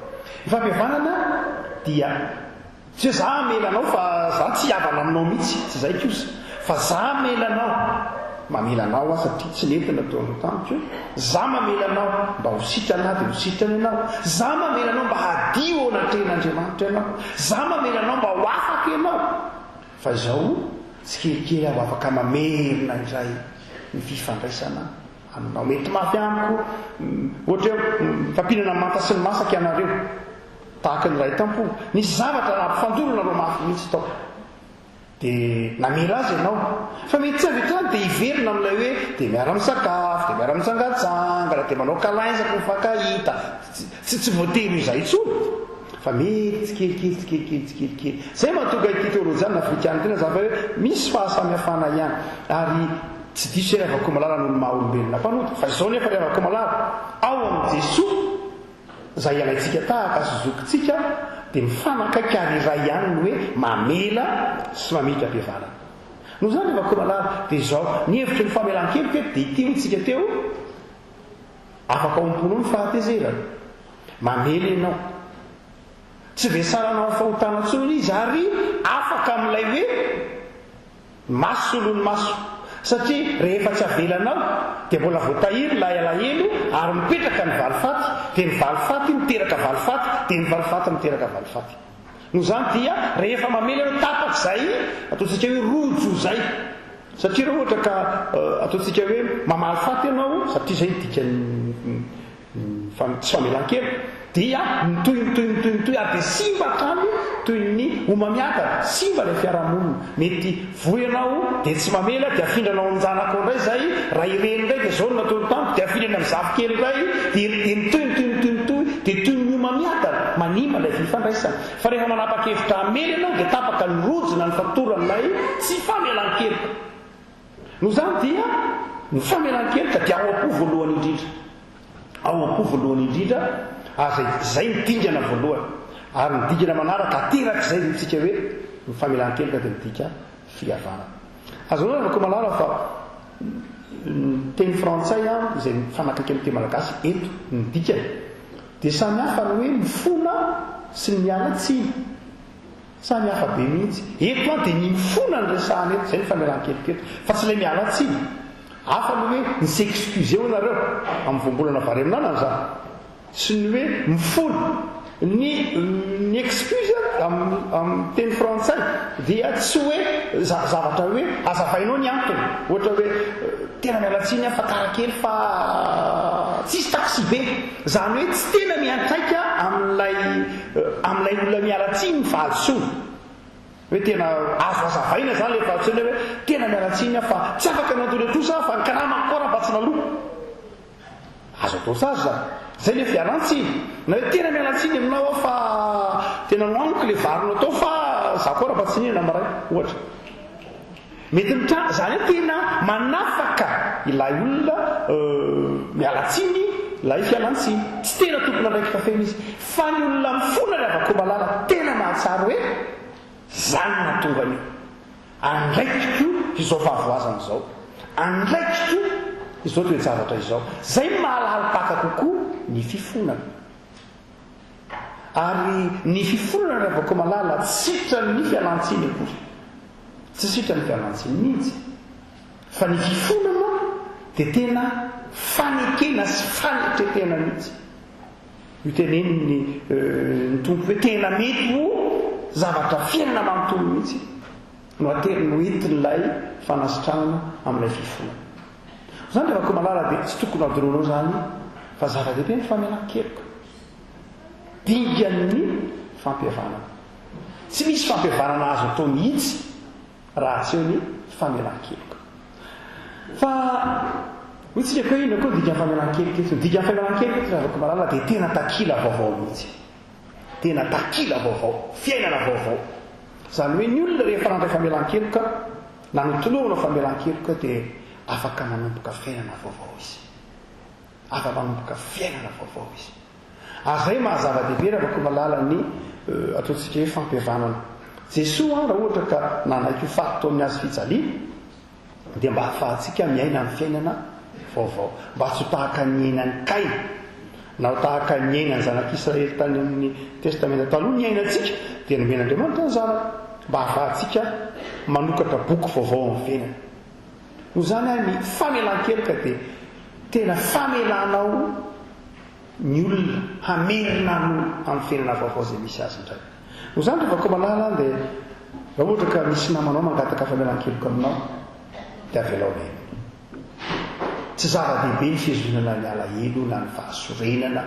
Ny fampihavanana dia tsy hoe za hamela anao fa za tsy hihavana aminao mihitsy, tsy izay kosa, fa za hamela anao, mamela anao aho satria tsy nety ny nataonao tamiko, za mamela anao mba ho sitrana aho dia ho sitrana ianao, za mamela anao mba hadio eo anatrehan'Andriamanitra ianao, za mamela anao mba ho afaka ianao, fa izao tsikelikely aho afaka mamerina indray ny fifandraisana aminao. Mety mafy amiko, ohatra hoe mifampinana manta sy ny masaka ianareo. Tahaka ny iray tampo. Nisy zavatra nampifandoro anareo mafy mihitsy tao. Dia namela azy ianao. Fa mety tsy avy hatrany dia hiverina amin'ilay hoe dia miara-misakafo, dia miara-mitsangantsangana, dia manao câlin isaky ny mifankahita. Tsy tsy voatery ho izay intsony. Fa mety tsikelikely, tsikelikely, tsikelikely. Izay mahatonga ity teolojiana afrikana ity nazava hoe misy fahasamihafana ihany. Ary tsy diso izay ry Ravakomalala noho ny maha olombelona mpanota. Fa izao nefa ry Ravakomalala, ao amin'i Jesoa, Izay alaintsika tahaka sy zokintsika dia mifanakaiky ary iray ihany ny hoe mamela sy mamindram-pihavanana. Noho izany ry Vakomalala dia izao, ny hevitry ny famelan-keloka eto dia ity hoy tsika teo, afaka ao am-ponao ny fahatezerana, mamela ianao, tsy vesaranao amin'ny fahotana intsony izy ary afaka amin'ilay hoe, Maso solon'ny maso. Satria rehefa tsy avelanao dia mbola voatahiry ilay alahelo ary mipetraka ny valifaty, dia ny valifaty miteraka valifaty, dia ny valifaty miteraka valifaty. Noho izany dia rehefa mamela ianao tapaka izay ataontsika hoe rojo izay. Satria raha ohatra ka ataontsika hoe mamaly faty ianao, satria izay ny dikan'ny Fa ny tsy famelan-keloka dia mitohy mitohy mitohy mitohy ary dia simba hatrany toy ny homamiadana, simba ilay fiarahamonina. Mety voa ianao dia tsy mamela dia afindranao amin-janakao indray izay, raha ireny indray dia izao no nataony tamiko dia afindrany amin'ny zafikely indray dia dia mitohy mitohy mitohy mitohy dia toy ny homamiadana, manimba ilay fifandraisana. Fa rehefa manapa-kevitra hamela ianao dia tapaka ny rojo na ny fatoran'ilay tsy famelan-keloka. Noho izany dia ny famelan-keloka dia ao am-po voalohany indrindra. Ao am-po voalohany indrindra, ary izay, izay ny dingana voalohany. Ary ny dingana manaraka aterak'izay dia isika hoe ny famelan-keloka dia midika fihavanana. Azonao ravako malala fa ny teny frantsay izay mifanakaiky amin'ny teny malagasy eto ny dikany dia samy hafa ny hoe mifona sy ny miala tsiny. Samy hafa be mihitsy. Eto an dia ny mifona no resahana eto, izay ny famelan-keloka eto, fa tsy ilay miala tsiny. Hafa ny hoe mi-s'excuser hoy nareo, amin'ny voambolana vary amin'anana izany, sy ny hoe mifona. Ny ny excuse amin'ny amin'ny teny frantsay dia tsy hoe zavatra hoe hazavainao ny antony. Ohatra hoe tena miala tsiny aho fa tara kely fa tsisy taxi be. Izany hoe tsy tena miantraika amin'ilay amin'ilay olona miala tsiny ny fahadisoana. Hoe tena azo hazavaina izany ilay fahadisoana hoe tena miala tsiny aho fa tsy afaka nandoa ilay trosa aho fa ny karamako koa raha mba tsy naloa. Azo atao tsara izany. Izay ilay fialan-tsiny. Na hoe tena miala tsiny aminao aho fa tena nohaniko ilay vary natao fa za koa raha mba tsy nihinana maraina, ohatra. Mety mitranga, izany hoe tena manafaka ilay olona miala tsiny ilay fialan-tsiny. Tsy tena tompon'andraikitra feno izy. Fa ny olona mifona ry havako-malala tena mahatsiaro hoe za no nahatonga an'io. Andraikitro izao fahavoazana izao. Andraikitro izao toe-javatra izao. Izay no mahalalim-paka kokoa ny fifonana. Ary ny fifonana ry havako malala tsy sitran'ny fialan-tsiny akory. Tsy sitran'ny fialan-tsiny mihitsy. Fa ny fifonana dia tena fanekena sy fanetretena mihitsy. Io tenenin'ny ny Tompo hoe tena mety ho zavatra fiainana manontolo mihitsy no ateriny no entin'ilay fanasitranana amin'ilay fifonana. Izany ry havako malala dia tsy tokony hadinoanao izany fa zava-dehibe ny famelan-keloka. Dingan'ny fampihavanana. Tsy misy fampihavanana azo atao mihitsy raha tsy eo ny famelan-keloka. Fa hoy tsika koa inona koa ny dikan'ny famelan-keloka eto? Ny dikan'ny famelan-keloka eto ry havako malala dia tena takila vaovao mihitsy. Tena takila vaovao, fiainana vaovao. Izany hoe ny olona rehefa nandray famelan-keloka na notolorana famelan-keloka dia afaka manomboka fiainana vaovao izy. Afaka manomboka fiainana vaovao izy. Ary izay maha zava-dehibe Ravakomalala ny ataontsika hoe fampihavanana. Jesoa raha ohatra ka nanaiky ho faty tao amin'ny hazo fijaliana dia mba hahafahantsika miaina ny fiainana vaovao. Mba tsy ho tahaka ny niainan'i Kaina na ho tahaka ny niainan'ny zanak'Israely tany amin'ny Testamenta Taloha ny iainantsika dia nomen'Andriamanitra ny Zanany mba hahafahantsika manokatra boky vaovao amin'ny fiainana. Noho izany ary ny famelan-keloka dia tena famelanao ny olona hamerina anao amin'ny fiainana vaovao izay misy azy indray. Noho izany ry Vakomalala an dia raha ohatra ka misy namanao mangataka famelan-keloka aminao dia avelao ny helony. Tsy zava-dehibe ny fihazonana ny alahelo na ny fahasorenana.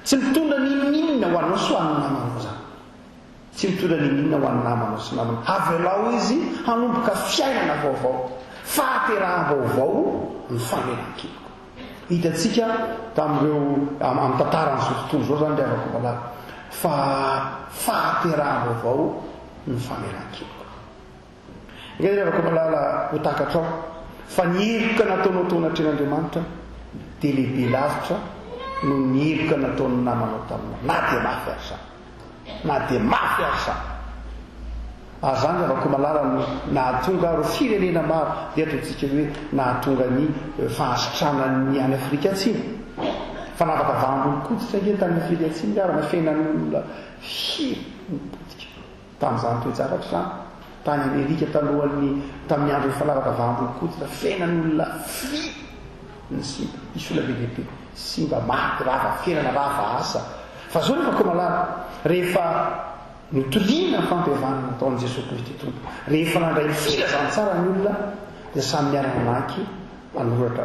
Tsy mitondra n'inon'inona ho anao sy ho an'ny namanao izany. Tsy mitondra n'inon'inona ho an'ny namanao sy namana. Avelao izy hanomboka fiainana vaovao. Fahateraham-baovao ny famelan-keloka. Hitantsika tamin'ireo amin'ny tantaran'izao tontolo izao izany ry havako malala fa fahateraham-baovao ny famelan-keloka. Enga anie ry havako malala ho takatrao fa ny heloka nataonao tao anatrehan'Andriamanitra dia lehibe lavitra noho ny heloka nataon'ny namanao taminao na dia mafy aza izany. Na dia mafy aza izany. Ary izany ry Ravakomalala no nahatonga ireo firenena maro, dia ataontsika hoe nahatonga ny fahasitranan'ny any Afrika Atsimo. Fanavakavaham-bolon-koditra ange tany Afrika Atsimo ry havana, fiainan'olona firy no potika tamin'izany toe-javatra izany. Tany Amerika talohan'ny, tamin'ny andron'ny fanavakavaham-bolon-koditra, fiainan'olona firy no simba. Nisy olona be dia be simba, maty, rava fiainana, rava asa. Fa zao nefa koa malala, rehefa notoriana ny fampihavanana nataon'i Jesoa Kristy Tompo, rehefa nandray ny filazantsara ny olona, dia samy niara-nanaky hanoratra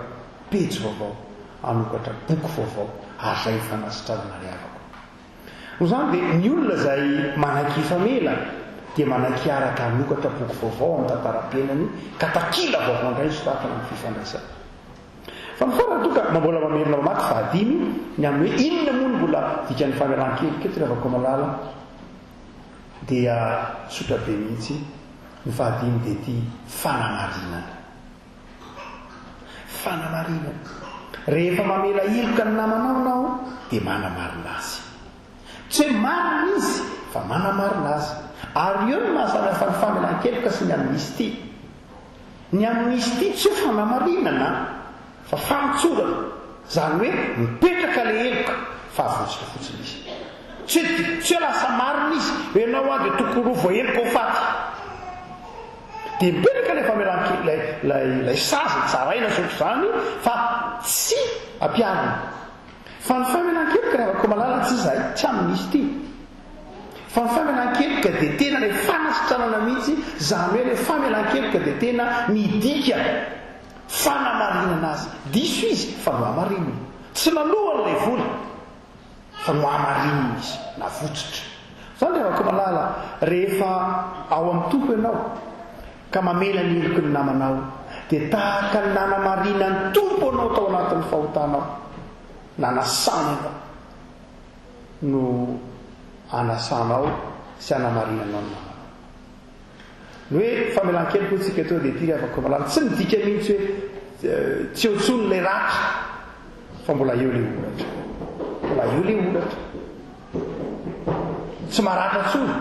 pejy vaovao, hanokatra boky vaovao, ary izay ny fanasitranana ry havako. Noho izany dia ny olona izay manaiky hifamela dia manaiky hiaraka hanokatra boky vaovao amin'ny tantaram-piainany ka takila vaovao indray ny soratana amin'ny fifandraisana. Fa ny farany toa ka mbola mamerina mamaky fahadimy ny amin'ny hoe inona moa no mbola dikan'ny famelan-keloka eto ry Ravakomalala dia tsotra be mihitsy, ny fahadimy dia ity fanamarinana. Fanamarinana. Rehefa mamela heloka ny namanao ianao dia manamarina azy. Tsy hoe marina izy fa manamarina azy. Ary eo no mahasamihafa ny famelan-keloka sy ny amnistie. Ny amnistie tsy hoe fanamarinana fa famotsorana, izany hoe mipetraka ilay heloka fa avotsotra fotsiny izy. Tsy hoe tsy hoe lasa marina izy, hoe ianao an dia tokony ho voaheloka ho faty. Dia mipetraka ilay famelan-ke ilay ilay ilay sazy tsaraina sy ohatr'izany fa tsy ampiharina. Fa ny famelan-keloka ry havako malala tsy izay, tsy amnistie. Fa ny famelan-keloka dia tena ilay fanasitranana mihitsy, izany hoe ilay famelan-keloka dia tena midika fanamarinana azy. Diso izy fa nohamarinina. Tsy naloany ilay vola fa nohamarinina izy, navotsotra. Izany ry havako malala, rehefa ao amin'ny Tompo ianao ka mamela ny heloky ny namanao dia tahaka ny nanamarinan'ny Tompo anao tao anatin'ny fahotanao, nanasany anao. no anasanao sy anamarinanao ny namanao. Ny hoe famelan-keloka hoy tsika eto dia ity ry havako malala, tsy midika mihitsy hoe tsy eo intsony ilay ratra fa mbola eo ilay holatra. Mbola eo ilay holatra. Tsy maratra intsony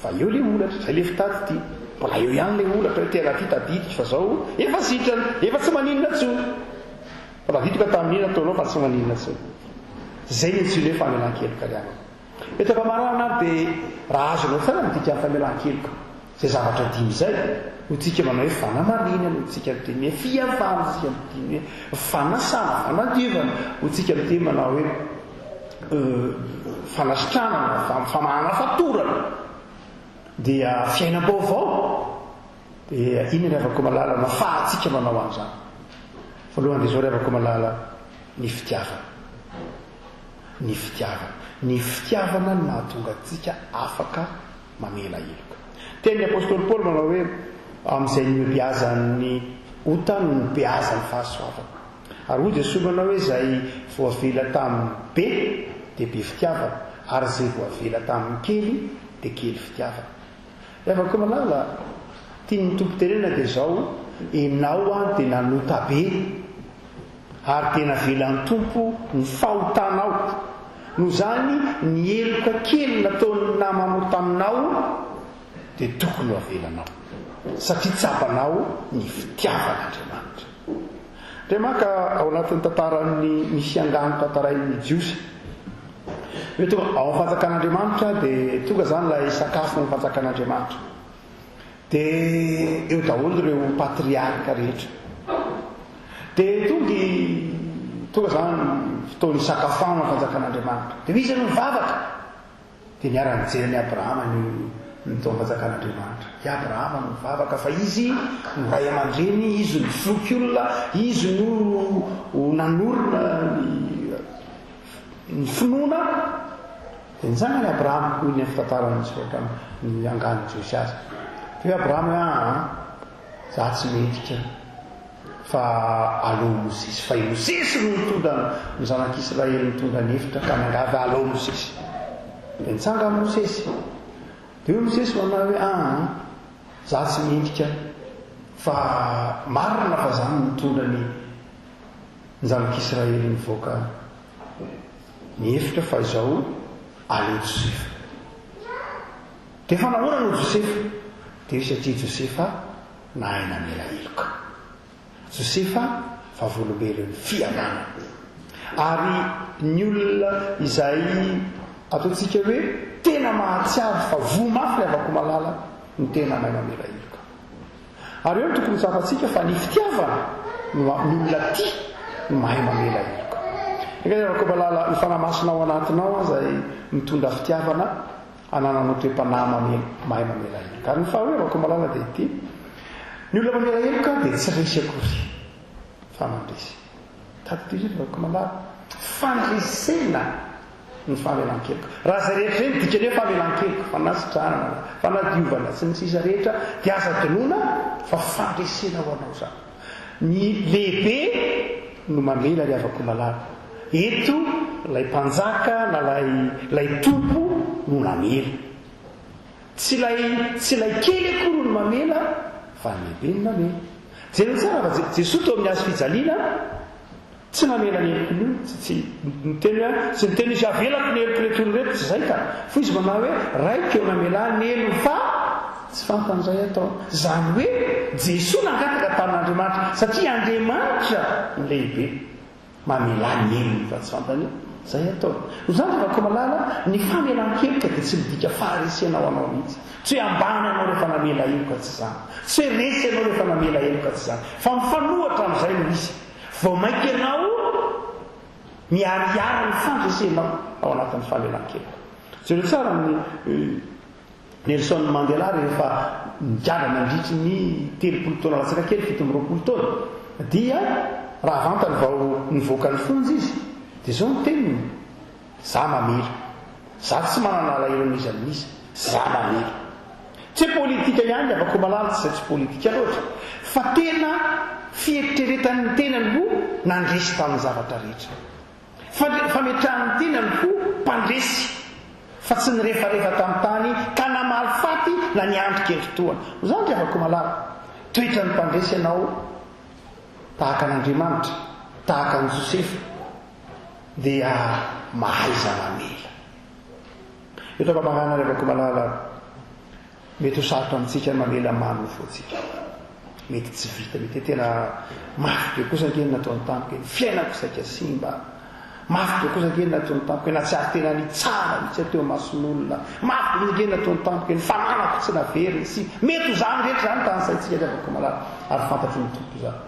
fa eo ilay holatra, izay ilay fitady ity. Mbola eo ihany ilay holatra hoe tena ity tadidiko fa zao efa sitrana, efa tsy maninona intsony. Fa tadidiko tamin'iny nataonao fa tsy maninona intsony. Zay ny antsoina hoe famelan-keloka ry havana. Eto am-pamaranana ary dia raha azonao tsara ny dikan'ny famelan-keloka, izay zavatra dimy izay, no tsika manao hoe fanamarinana, no tsika miteny hoe fihavanana, no tsika miteny hoe fanasana, fanadiovana, no tsika miteny manao hoe fanasitranana, famahana fatorana, dia fiainam-baovao. Dia inona ry havako malala no afahantsika manao an'izany? Voalohany dia izao ry havako malala, ny fitiavana. Ny fitiavana. Ny fitiavana no mahatonga antsika afaka mamela heloka. Tenin'ny apostoly Paoly manao hoe, amin'izay nihobeazan'ny ota no nibeazan'ny fahasoavana. Ary hoy Jesoa manao hoe, izay voavela tamin'ny be dia be fitiavana, ary izay voavela tamin'ny kely dia kely fitiavana. Ry havako malala, tian'ny Tompo tenenina dia izao, enao an dia nanota be, ary dia navelan'ny Tompo ny fahotanao. Noho izany, ny heloka kely nataon'ny namanao taminao dia tokony ho avelanao, satria tsapanao ny fitiavan'Andriamanitra. Ndray maka ao anatin'ny tantaran'ny misy angano tantarain'ny Jiosy. Hoe tonga ao amin'ny fanjakan'Andriamanitra dia tonga izany ilay sakafo amin'ny fanjakan'Andriamanitra. Dia eo daholo ireo patriarka rehetra. Dia tonga i tonga izany fotoana hisakafoana amin'ny fanjakan'Andriamanitra. Dia iza no nivavaka? Dia niara-nijery an'i Abrahama ny ny tao am-panjakan'Andriamanitra. I Abrahama no nivavaka fa izy no ray aman-dreny, izy no zokiolona, izy no nanorina ny ny finoana. Dia nitsangana i Abrahama, hoy ny fitantaran'ny soratra ny anganon'i Jiosy azy. Dia hoy Abrahama hoe, Aa, za tsy mendrika. Fa aleo Mosesy, fa i Mosesy no nitondra ny zanak'Israely nitondra ny efitra ka niangavy aleo Mosesy. Dia nitsangana Mosesy. Dia hoy Mosesy manao hoe, aa, za tsy mendrika, fa marina fa za no nitondra ny ny zanak'Israely nivoaka ny efitra, fa izao aleo Josefa. Dia fa nahoana no Josefa? Dia hoy satria Josefa Nahay namela heloka. Josefa vavolombelon'ny fihavanana. Ary ny olona izay ataontsika hoe tena mahatsiaro fa voa mafy ry havako malala no tena mahay mamela heloka. Ary eo no tokony ho tsapantsika fa ny fitiavana no ny olona tia no mahay mamela heloka. Enga ry havako malala, ny Fanahy Masina ao anatinao aza mitondra fitiavana Anananao toe-panahy mamela, mahay mamela heloka. Ary ny faharoa, Rakomalala, dia ity, Ny olona mamela heloka dia tsy resy akory, fa mandresy. Tadidio izay, Rakomalala. Fandresena ny famelan-keloka. Raha izay rehetra izay no dikany hoe famelan-keloka, fanasitranana, fanadiovana, sy ny sisa rehetra, dia aza adinoina fa fandresena ho anao izany. Ny lehibe no mamela ry havako malala. Eto ilay mpanjaka na ilay ilay tompo no namela. Tsy ilay tsy ilay kely akory no mamela fa ny lehibe no mamela. Jereo tsara fa Jesoa teo amin'ny hazo fijaliana Tsy namela ny helokiny io, tsy, tsy, niteny hoe, tsy niteny izy avelako ny helok'ireto olona ireto, tsy izay ka. Fa izy manao hoe, Raiko eo namelà ny helony fa tsy fantany izay ataony. Izany hoe, Jesoa nangataka tamin'Andriamanitra, satria Andriamanitra no lehibe, mamelà ny helony fa tsy fantany izay ataony. Noho izany ry Vakomalala, ny famelan-keloka dia tsy midika faharesena ho anao mihitsy. Tsy hoe ambany ianao rehefa namela heloka, tsy izany. Tsy hoe resy ianao rehefa namela heloka, tsy izany. Fa mifanohitra amin'izay no izy. Vao mainka ianao miharihary ny fandresenao ao anatin'ny famelan-keloka. Jereo tsara ny Nelson Mandela rehefa nigadra nandritry ny 30 taona latsaka kely, 27 taona, dia raha vantany vao nivoaka ny fonja izy, dia izao ny teniny, Za mamela. Za tsy manana alahelo an'iza amin'iza. Za mamela. Tsy hoe politika ihany Ravakomalala, tsy izay tsy politika loatra, fa tena fieritreretany ny tenany ho nandresy tamin'ny zavatra rehetra. Fametrahany ny tenany ho mpandresy, fa tsy nirefarefa tamin'ny tany ka namaly faty na niandry kendritohana. Noho izany ry Ravakomalala, toetran'ny mpandresy ianao tahaka an'Andriamanitra, tahaka an'i Josefa, dia mahaiza mamela. Eto am-pamarana ry havako malala, mety ho sarotra amintsika ny mamela ny maha nofo antsika. Mety tsy vita, mety hoe tena mafy be kosa ange ny nataony tamiko e, ny fiainako saika simba. Mafy be kosa ange ny nataony tamiko e, nahatsiaro tena nitsara mihitsy aho teo imason'olona. Mafy be mihitsy ange ny nataony tamiko e, ny fananako tsy naveriny sy mety ho izany rehetra izany tanisaintsika ry havako malala, ary fantatry ny Tompo izany.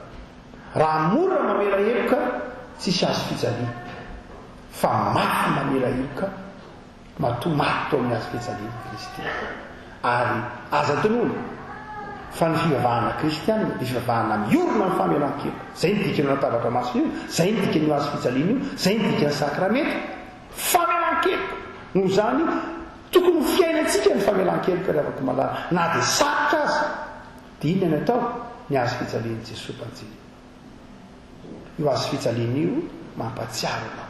Raha mora mamela heloka, tsisy hazo fijaliana, fa mafy ny mamela heloka, Matoa maty tao amin'ny hazo fijaliana i Kristy. Ary aza adinoina fa ny fivavahana kristianina dia fivavahana miorina amin'ny famelan-keloka. Izay no dikan'io latabatra masina io, izay no dikan'io hazo fijaliana io, izay no dikan'ny sakramenta. Famelan-keloka! Noho izany, tokony ho fiainantsika ny famelan-keloka ry havako malala, na dia sarotra aza. Dia inona no atao? Ny hazo fijalian'i Jesoa Mpanjaka. Io hazo fijaliana io mampatsiaro anao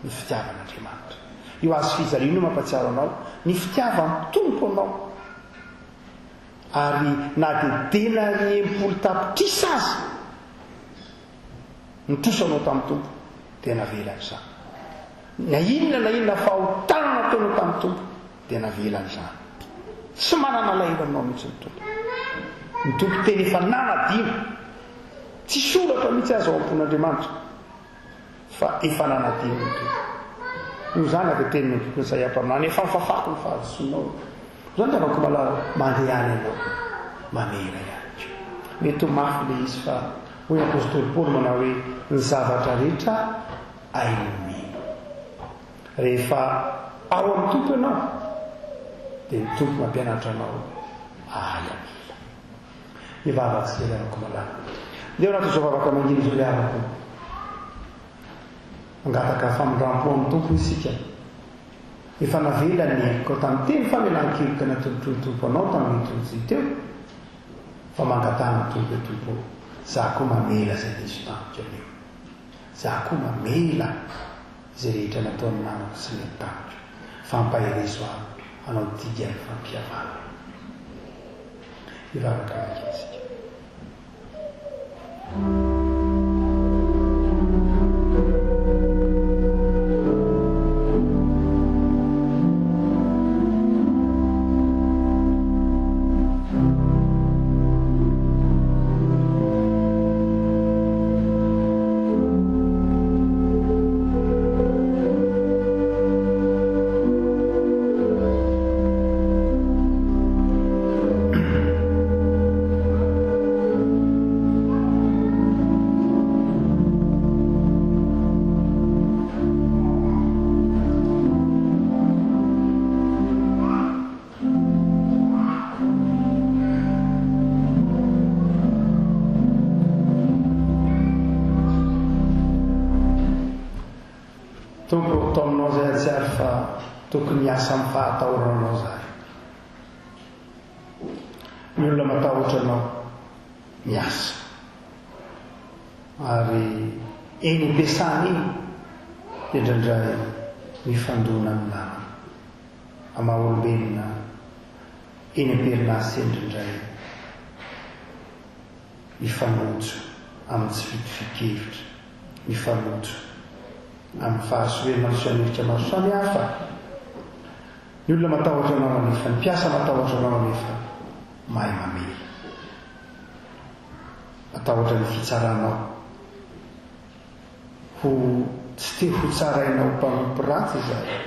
ny fitiavan'Andriamanitra. Io hazo fijaliana io mampatsiaro anao ny fitiavan'ny Tompo anao. Ary na dia denaria 60 tapitrisa aza ny trosanao tamin'ny Tompo dia navelany izany. Na inona na inona fahotana nataonao tamin'ny Tompo dia navelany izany. Tsy manana alahelo aminao mihitsy ny Tompo. Ny Tompo tena efa nanadino. Tsy soratra mihitsy aza ao am-pon'Andriamanitra fa efa nanadino ny Tompo. Noho izany avy tenin'ny bokin'i Isaia mpaminany, efa nofafako ny fahadisoanao. Noho izany ry havako malala, mandehana ianao, mamela ihany koa. Mety ho mafy ilay izy fa hoy ny apostoly Paoly manao hoe, ny zavatra rehetra hain'ny mino. Rehefa ao amin'ny Tompo ianao, dia ny Tompo mampianatra anao hahay hamela. Hivavaka isika ry havako malala. Ndeha ho anatin'izao vavaka mangina izao ry havako. Mangataka famindram-po amin'ny Tompo isika. Efa navela ny helokao tamin'ny teny famelan-keloka natolotry ny Tompo anao tamin'ny litorjia teo. Fa mangataha amin'ny Tompo hoe, Tompo ô, za koa mamela izay diso tamiko anio. Za koa mamela izay rehetra nataon'ny namako tsy nety tamiko. Fa ampaherezo aho hanao digan'ny fampihavanana. Hivavaka maika isika. Tompo ô, taominao izay hahatsiaro fa tokony hiasa amin'ny fahatahorana Anao izahay. Ny olona matahotra Anao miasa. Ary eny am-piasana eny dia indraindray mifandona amin'ny namana. Amin'ny maha olombelona eny am-perinasa eny indraindray mifanojo amin'ny tsy fitovian-kevitra, mifanojo amin'ny fahasorenana sy hanerika maro samihafa. Ny olona matahotra anao anefa, ny mpiasa matahotra anao anefa mahay mamela. Matahotra ny fitsaranao. Ho tsy te ho tsarainao mpanompo ratsy izahay.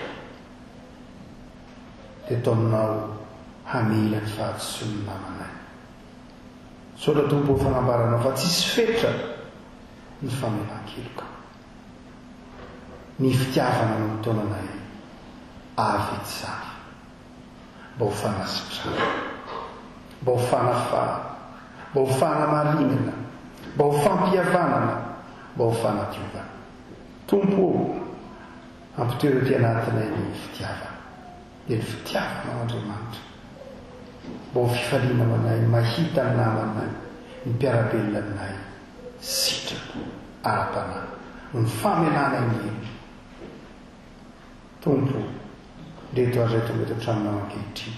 Dia taominao hamela ny fahadisoan'ny namanay. Misaotra Tompo ô fanambaranao fa tsisy fetra ny famelan-keloka. Ny fitiavana no mitaona anay avy etsy mba ho fanasitranana, mba ho fanafahana, mba ho fanamarinana, mba ho fampihavanana, mba ho fanadiovana. Tompo ô, ampitoero aty anatinay ny fitiavana. Dia ny fitiavanao Andriamanitra. Mba ho fifaliana ho anay ny mahita ny namanay, ny mpiara-belona aminay sitrana ara-panahy noho ny famelanay ny heloka. Tompo o, ndreto ary izay tonga eto an-tranonao ankehitriny.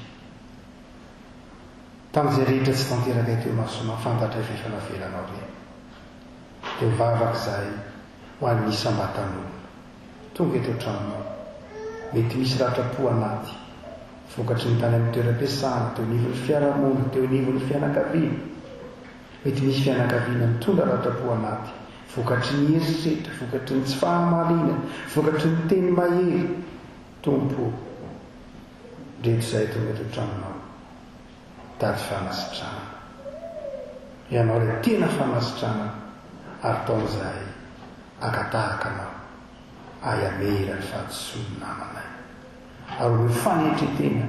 Tamin'izay rehetra tsy tanterakay teo imasonao, fantatray fa efa navelanao ireny. Dia mivavaka izahay ho an'ny isam-batan'olona. Tonga eto an-tranonao. Mety misy ratram-po anaty, vokatry ny tany amin'ny toeram-piasana, teo anivon'ny fiarahamonina, teo anivon'ny fianakaviana. Mety misy fianakaviana mitondra ratram-po anaty. Vokatry ny herisetra, vokatry ny tsy fahamarinana, vokatry ny teny mahery. Tompo o, ndreto izahay tonga eto an-tranonao, mitady fanasitranana. Ianao ilay tena fanasitranana ary taona izahay haka tahaka Anao, ahy hamela ny fahadisoan'ny namanay. Ary omeo fanetren-tena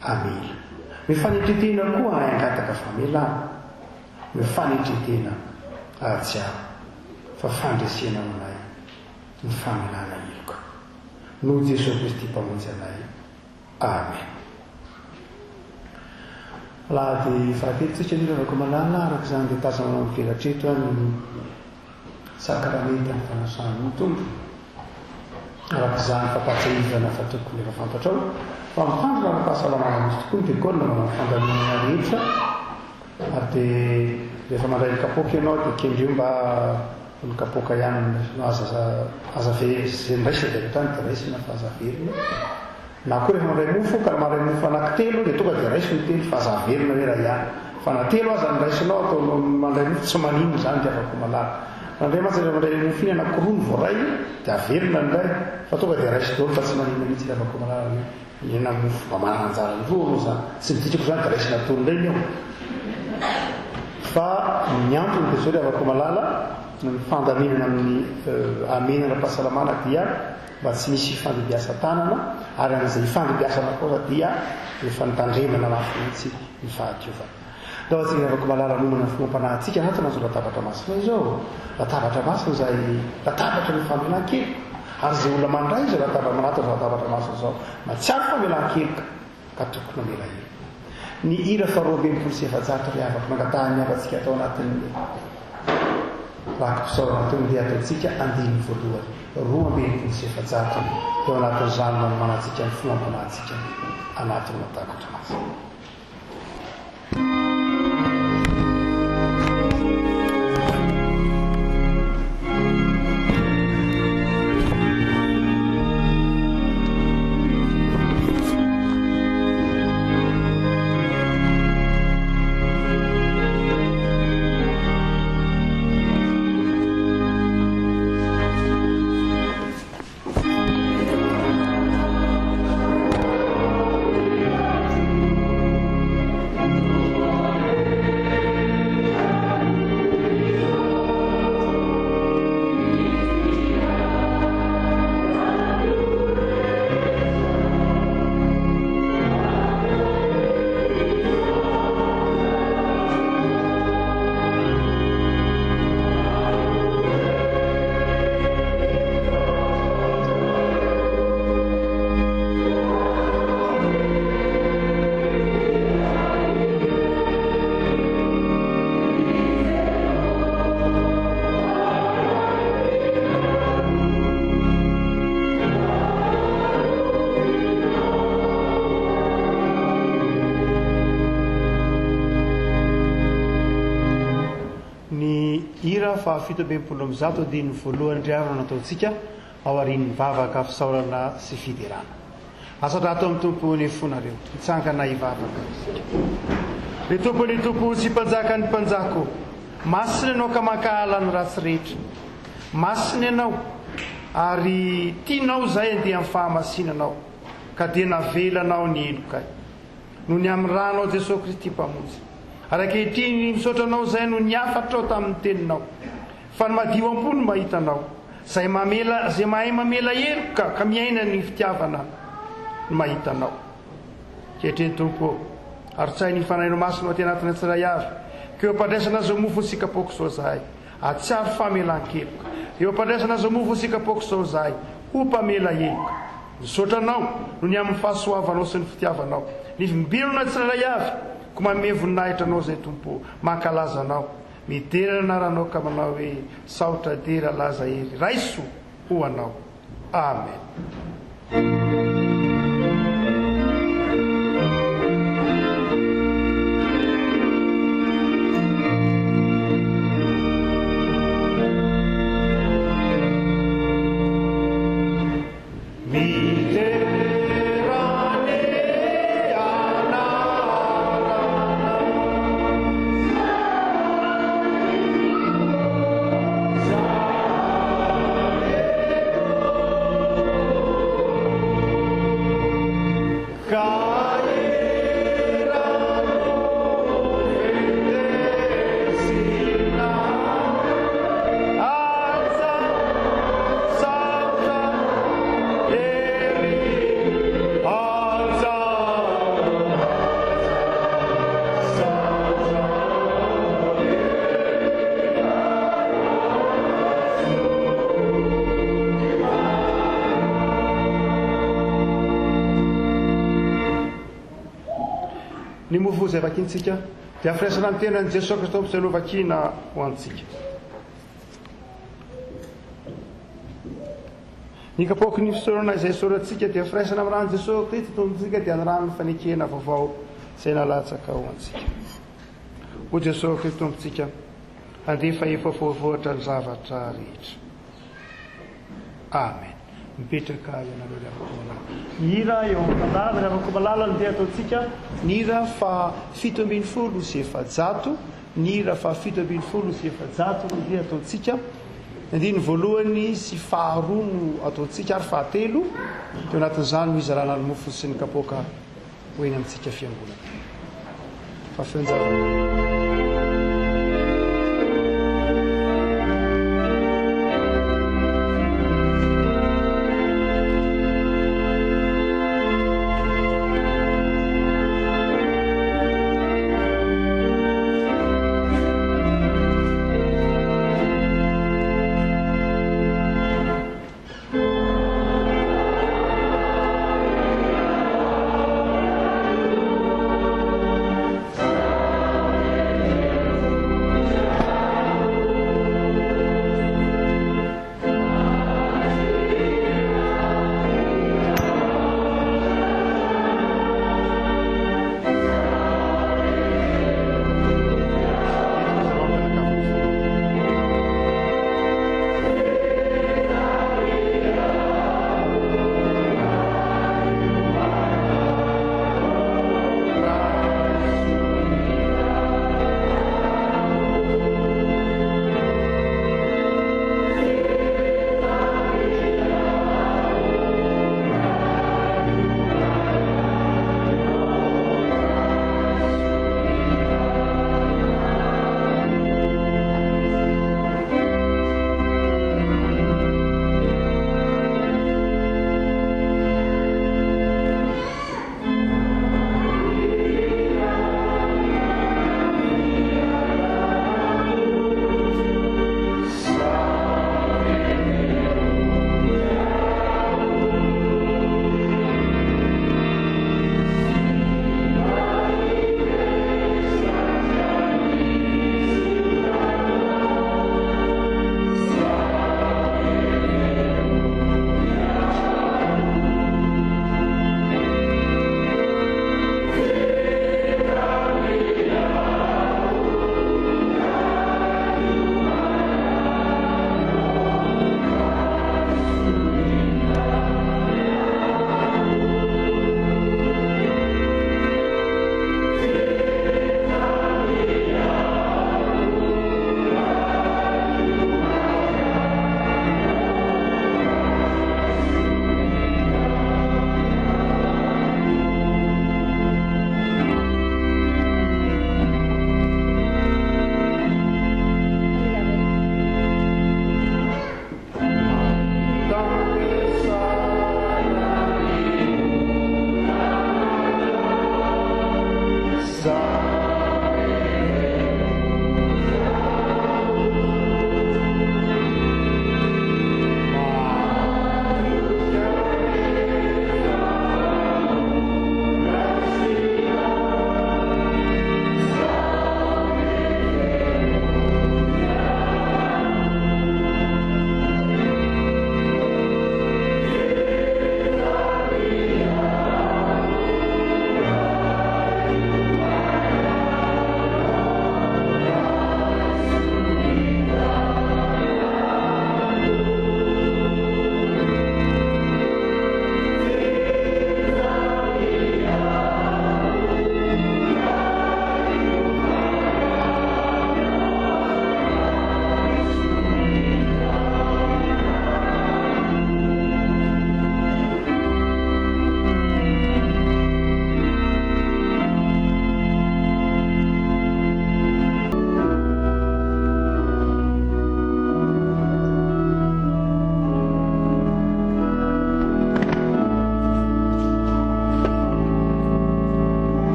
hamela. Omeo fanetren-tena koa ahay hangataka famelana. Omeo fanetren-tena hahatsiaro fa fandresena ho anay ny famelana heloka. Noho Jesoa Kristy Mpamonjy anay. Amen. Alahady fahatelo tsika anio Ravakomalala, araka izany dia tazanao mivelatra eto ny sakramentan'ny fanasan'ny Tompo. Araka izany fampahatsiahivana fa tokony efa fantatrao fa mitandrina ara-pahasalamana mihitsy tokoa ny diakona manao ny fandaminana rehetra ary dia rehefa mandray ny kapoaka ianao dia kendreo mba ho ny kapoaka ihany no raisinao, aza aza izay noraisina dia avy hatrany dia raisina fa aza averina. Na koa rehefa mandray mofo ka mandray mofo anankitelo dia tonga dia raiso ny telo fa aza averina hoe iray ihany. Fa na telo aza ny raisinao ataonao mandray mofo tsy maninona izany ry havako malala. Fa indray mantsy rehefa mandray mofo iny anankiroa no voaray dia averina ny iray fa tonga dia raiso daholo fa tsy maninona mihitsy ry havako malala hoe mihinana mofo mba manana anjara ny roa aloha izany. Tsy midika koa izany dia raisina daholo indray ny eo. Fa ny antony dia izao ry havako malala, ny fandaminana amin'ny hamehana ara-pahasalamana dia mba tsy misy fifandibiasan-tanana ary amin'izay ifandibiasana kosa dia efa nitandremana mafy mihitsy ny fahadiovana. Ndao antsika ry havako malala hanomana ny finoam-panahintsika anatina izao latabatra masina izao, latabatra masina izay latabatra ny famelan-keloka, ary izay olona mandray izao latabatra manatona izao latabatra masina izao mahatsiaro famelan-keloka ka tokony hamela heloka. Ny hira faharoa 462 ry havako nangatahan'ny havantsika tao anatin'ny raki-pisaorana teo ndeha ataontsika andininy voalohany 462 teo anatin'izany no anomanantsika ny finoam-panahintsika anatin'ny latabatra masina. Ny hira faha 167 andininy voalohany ry havana nataontsika ao aorian'ny vavaka fisaorana sy fiderana. Asandrato amin'ny Tompo ny fonareo. Hitsangana hivavaka isika. Ry Tompo ny Tompo sy Mpanjakan'ny mpanjaka ô, masina Ianao ka mankahala ny ratsy rehetra. Masina Ianao, ary tianao izahay handeha amin'ny fahamasinanao, ka dia navelanao ny helokay. Noho ny amin'ny ranao Jesoa Kristy Mpamonjy. Ary ankehitriny misaotra Anao izahay noho ny hafatrao tamin'ny Teninao. Fa ny madio am-po no mahita Anao. Izay mamela, izay mahay mamela heloka ka miaina ny fitiavana no mahita Anao. Ankehitriny Tompo ô, arotsahy ny Fanahinao Masina ao aty anatinay tsiray avy, ka eo am-pandraisana izao mofo sy kapoaka izao izahay, hahatsiaro famelan-keloka. Eo am-pandraisana izao mofo sy kapoaka izao izahay, ho mpamela heloka. Misaotra Anao noho ny amin'ny fahasoavanao sy ny fitiavanao. Nivimbinana tsirairay avy, koa manome voninahitra Anao izay Tompo ô. Mankalaza Anao. Midera ny anaranao ka manao hoe, Saotra, dera, laza, hery. Raiso ho Anao. Amen. Midera ny anaranao. Ny mofo izay vakintsika dia firaisana ny tenan'i Jesoa Kristy Tompo izay novakina ho antsika. Ny kapoaky ny fisaorana izay isaorantsika dia firaisana amin'ny ran'i Jesoa Kristy Tompontsika dia ny ran'ny fanekena vaovao izay nalatsaka ho antsika. Hoy Jesoa Kristy Tompontsika, Handefa efa voavoatra ny zavatra rehetra. Amen. Mipetraka ianareo ry havako malala. Ny hira eo amin'ny fandaharana ry havako malala no dia ataontsika ny hira faha 417, ny hira faha 417 no dia ataontsika. Ny andininy voalohany sy faharoa no ataontsika ary fahatelo, teo anatin'izany no hizarana ny mofo sy ny kapoaka ho eny amintsika fiangonana. Fa feon-javatra.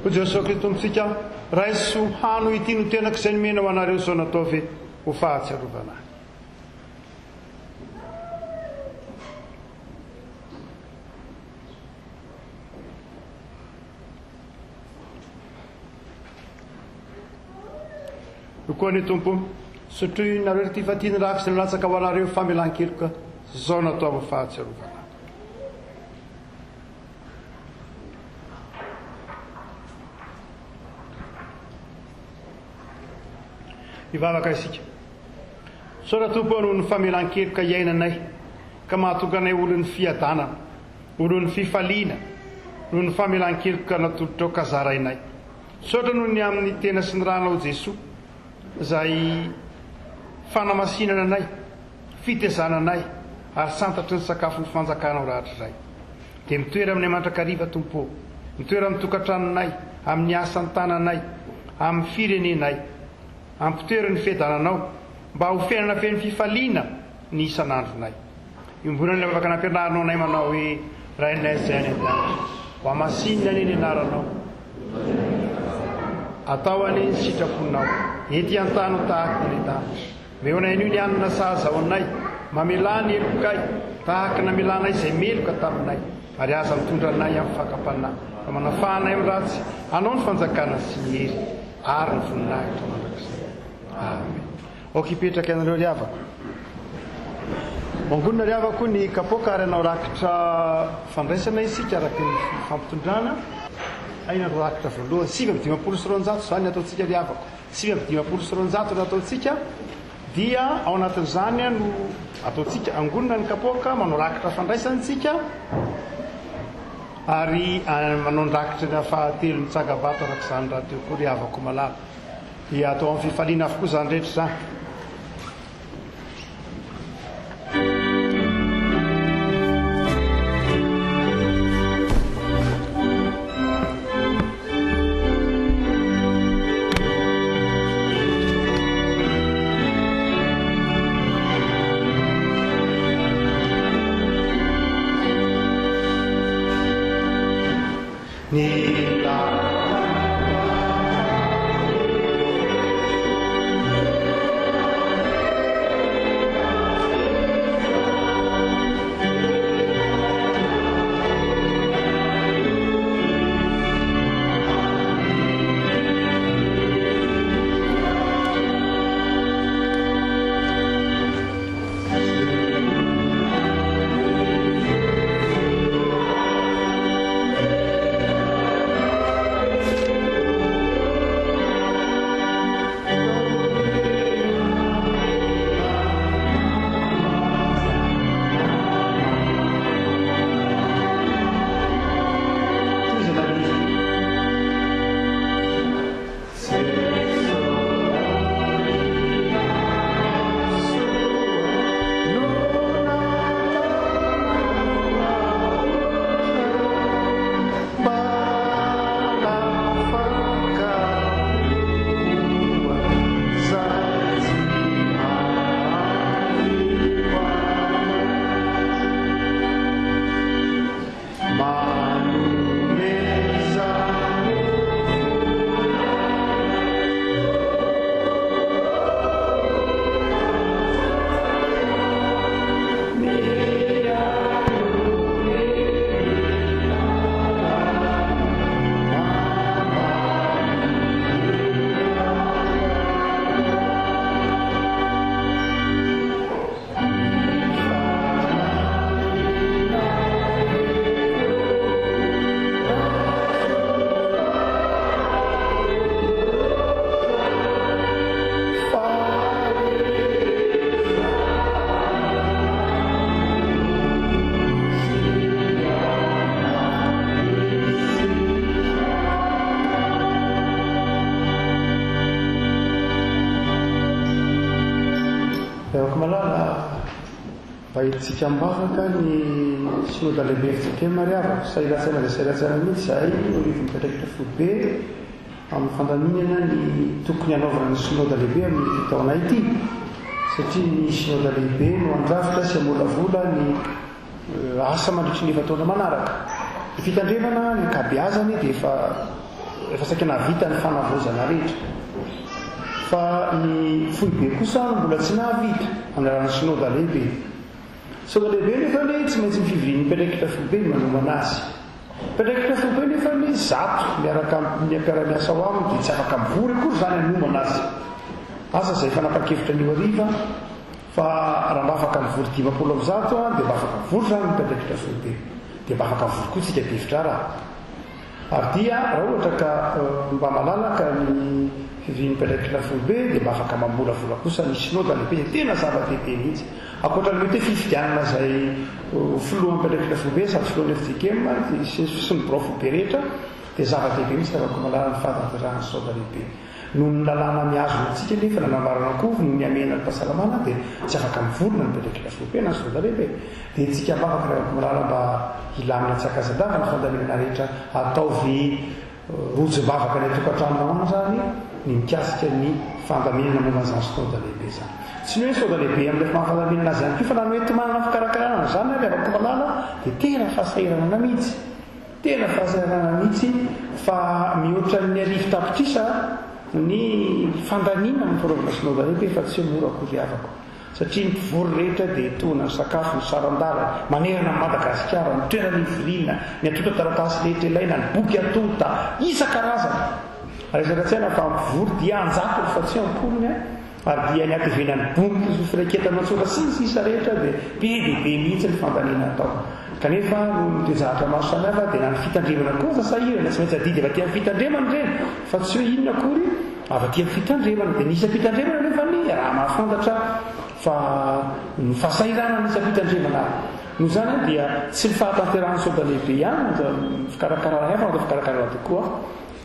Hoy Jesoa Kristy Tompontsika, Raiso hano ity no tenako izay nomena ho anareo izao nataovy ho fahatsiarovana ahy. koa anie Tompo, sotroinareo ity fa ity ny rako izay nalatsaka ho anareo famelan-keloka, izao no atao amin'ny fahatsiarovana. Hivavaka isika. Misaotra Tompo ô noho ny famelan-keloka iainanay ka mahatonga anay olon'ny fiadanana, olon'ny fifaliana noho ny famelan-keloka natolotrao ka zarainay. Misaotra noho ny amin'ny tena sy ny ranao Jesoa izay fanamasinana anay, fitezana anay ary santatry ny sakafon'ny fanjakanao rahatrizay. Dia mitoera aminay mandrakariva Tompo ô. Mitoera amin'ny tokantranonay, amin'ny asan-tananay, amin'ny firenenay. Ampitoero ny fiadananao, mba ho fiainana feno fifaliana ny isan'andronay. Iombonana ilay vavaka nampianarinao anay manao hoe, Rainay izay any an-danitra, hohamasinina anie ny anaranao. Atao anie ny sitraponao, ety an-tany ho tahaka ny any an-danitra. Omeo anay anio ny hanina sahaza ho anay, mamelà ny helokay, tahaka ny namelanay izay meloka taminay, ary aza mitondra anay amin'ny fakam-panahy, fa manafaha anay amin'ny ratsy, Anao ny fanjakana sy ny hery ary ny voninahitra mandrakizay. Amen. Aoka hipetraka ianareo ry havako. Mangonina ry havako ny kapoaka ary hanao rakitra fandraisana isika araka ny fampitondrana. Aina no rakitra voalohany, 259 izany ny ataontsika ry havako. 259 no ataontsika dia ao anatin'izany no ataontsika angonina ny kapoaka, manao rakitra fandraisana isika ary manao ny rakitra fahatelo ny tsangambato araka izany rahateo koa ry havako malala. Dia atao amin'ny fifaliana avokoa izany rehetra izany. Ry malala, mba hiditsika am-bavaka ny Synoda Lehibe fjkm ry havako, sahiran-tsaina dia sahiran-tsaina mihitsy izahay eo anivon'ny mpiandraikitra foibe amin'ny fandaminana ny tokony hanaovana ny Synoda Lehibe amin'ity taona ity, satria ny Synoda Lehibe no handrafitra sy hamolavola ny Asa mandritry ny efa-taona manaraka. Ny fitandremana ny ankabeazany dia efa efa saika nahavita ny fanavaozana rehetra. Fa ny foibe kosa no mbola tsy nahavita, amin'ny alalan'ny synoda lehibe. Synoda lehibe nefa anie tsy maintsy ny fivorian'ny mpiandraikitra foibe no manomana azy. Mpiandraikitra foibe nefa anie zato miaraka amin'ny mpiara-miasa ao aminy dia tsy afaka mivory akory izany hanomana azy. Asa izay fanapahan-kevitra anio hariva fa raha mba afaka mivory 150 dia mba afaka mivory izany ny mpiandraikitra foibe. Dia mba afaka mivory koa tsika mpihevi-draharaha. Ary dia raha ohatra ka mba malalaka ny fivorian'ny mpiandraikitra foibe dia mba afaka mamolavola kosa ny synoda lehibe izay tena zava-dehibe mihitsy. Ankoatra ny mety hoe fifidianana izay ho filohan'ny mpiandraikitra foibe sady filohan'ny fjkm sy ny birao foibe rehetra dia zava-dehibe mihitsy raha komalala ny fahatanterahan'ny synoda lehibe. Noho ny lalàna mihazona antsika anefa nanambarana koa noho ny hamehana ny fahasalamana dia tsy afaka mivory na ny mpiandraikitra foibe na ny synoda lehibe. Dia tsika am-bavaka ry havako malala mba hilamina tsy hakazan-dava ny fandaminana rehetra ataovy rojom-bavaka any an-tokantranonao any izany ny mikasika ny fandaminana momba an'izany synoda lehibe izany. Tsy ny hoe synoda lehibe amin'ny lafy maha fandaminana azy ihany koa fa na ny hoenti-manana fikarakarana an'izany ary ry havako malala dia tena fahasahiranana mihitsy. Tena fahasahiranana mihitsy fa mihoatra ny arivo tapitrisa ny fandaniana amin'ny fanaovana synoda lehibe fa tsy hoe mora akory havako satria ny mpivory rehetra dia tohana ny sakafo, ny saran-dalana, manerana an'i Madagasikara, ny toerana ivoriana, ny antontan-taratasy rehetra ilaina, ny boky atonta, isan-karazany. Raisina an-tsaina fa mpivory dia an-jatony fa tsy hoe am-polony an! Ary dia ny hatevenan'ny boky sy firaketana an-tsoratra sy ny sisa rehetra dia be dia be mihitsy ny fandaniana atao. Kanefa noho ny toe-javatra maro samihafa dia na ny fitandremana koa aza sahirana, tsy maintsy adidy avy aty amin'ny fitandremana ireny fa tsy hoe inona akory avy aty amin'ny fitandremana. Dia ny isam-pitandremana anefa ny raha mahafantatra fa ny fahasahiranan'ny isam-pitandremana ary. Noho izany dia tsy ny fahatanterahan'ny soda lehibe ihany no fikarakarana ihany fa natao fikarakarana tokoa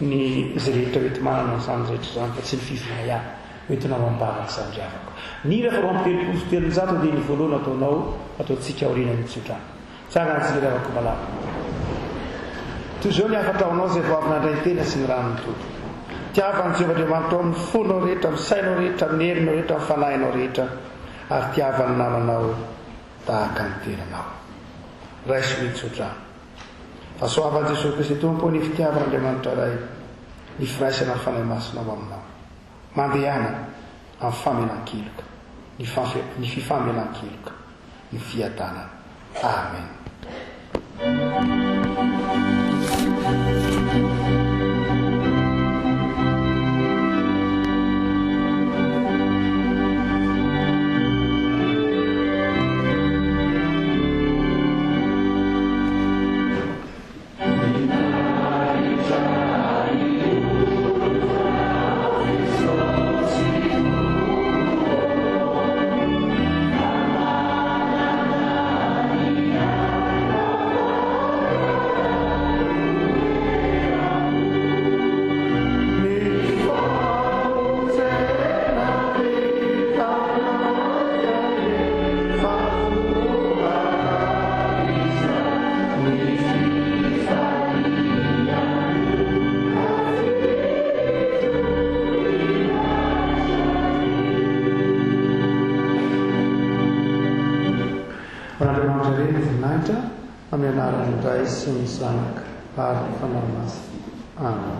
ny izay rehetra hoenti-manana an'izany rehetra izany fa tsy ny fivoriana ihany. Hoentina ao am-bavaka izany ry havako. Ny hira faharoa 333 andininy voalohany ataonao, ataontsika aorianan'ny tsodrano. Tsara antsika ry havako malala. Toy izao ny hafatra ho anao izay vao avy nandray ny tena sy ny ran'ny Tompo. Tiava an'i Jehovah Andriamanitrao amin'ny fonao rehetra, amin'ny sainao rehetra, amin'ny herinao rehetra, amin'ny fanahinao rehetra, ary tiava ny namanao tahaka ny tenanao. Raiso ny tsodrano. Fahasoavan'i Jesoa Kristy Tompo, ny fitiavan'Andriamanitra Ray, ny firaisana amin'ny Fanahy Masina ho aminao. Mandehana amin'ny famelan-keloka, ny ny fifamelan-keloka, ny fiadanana. Amen. Andriamanitra Reny voninahitra amin'ny anaran'ny Ray sy ny Zanaka ary ny Fanahy Masina. Amen.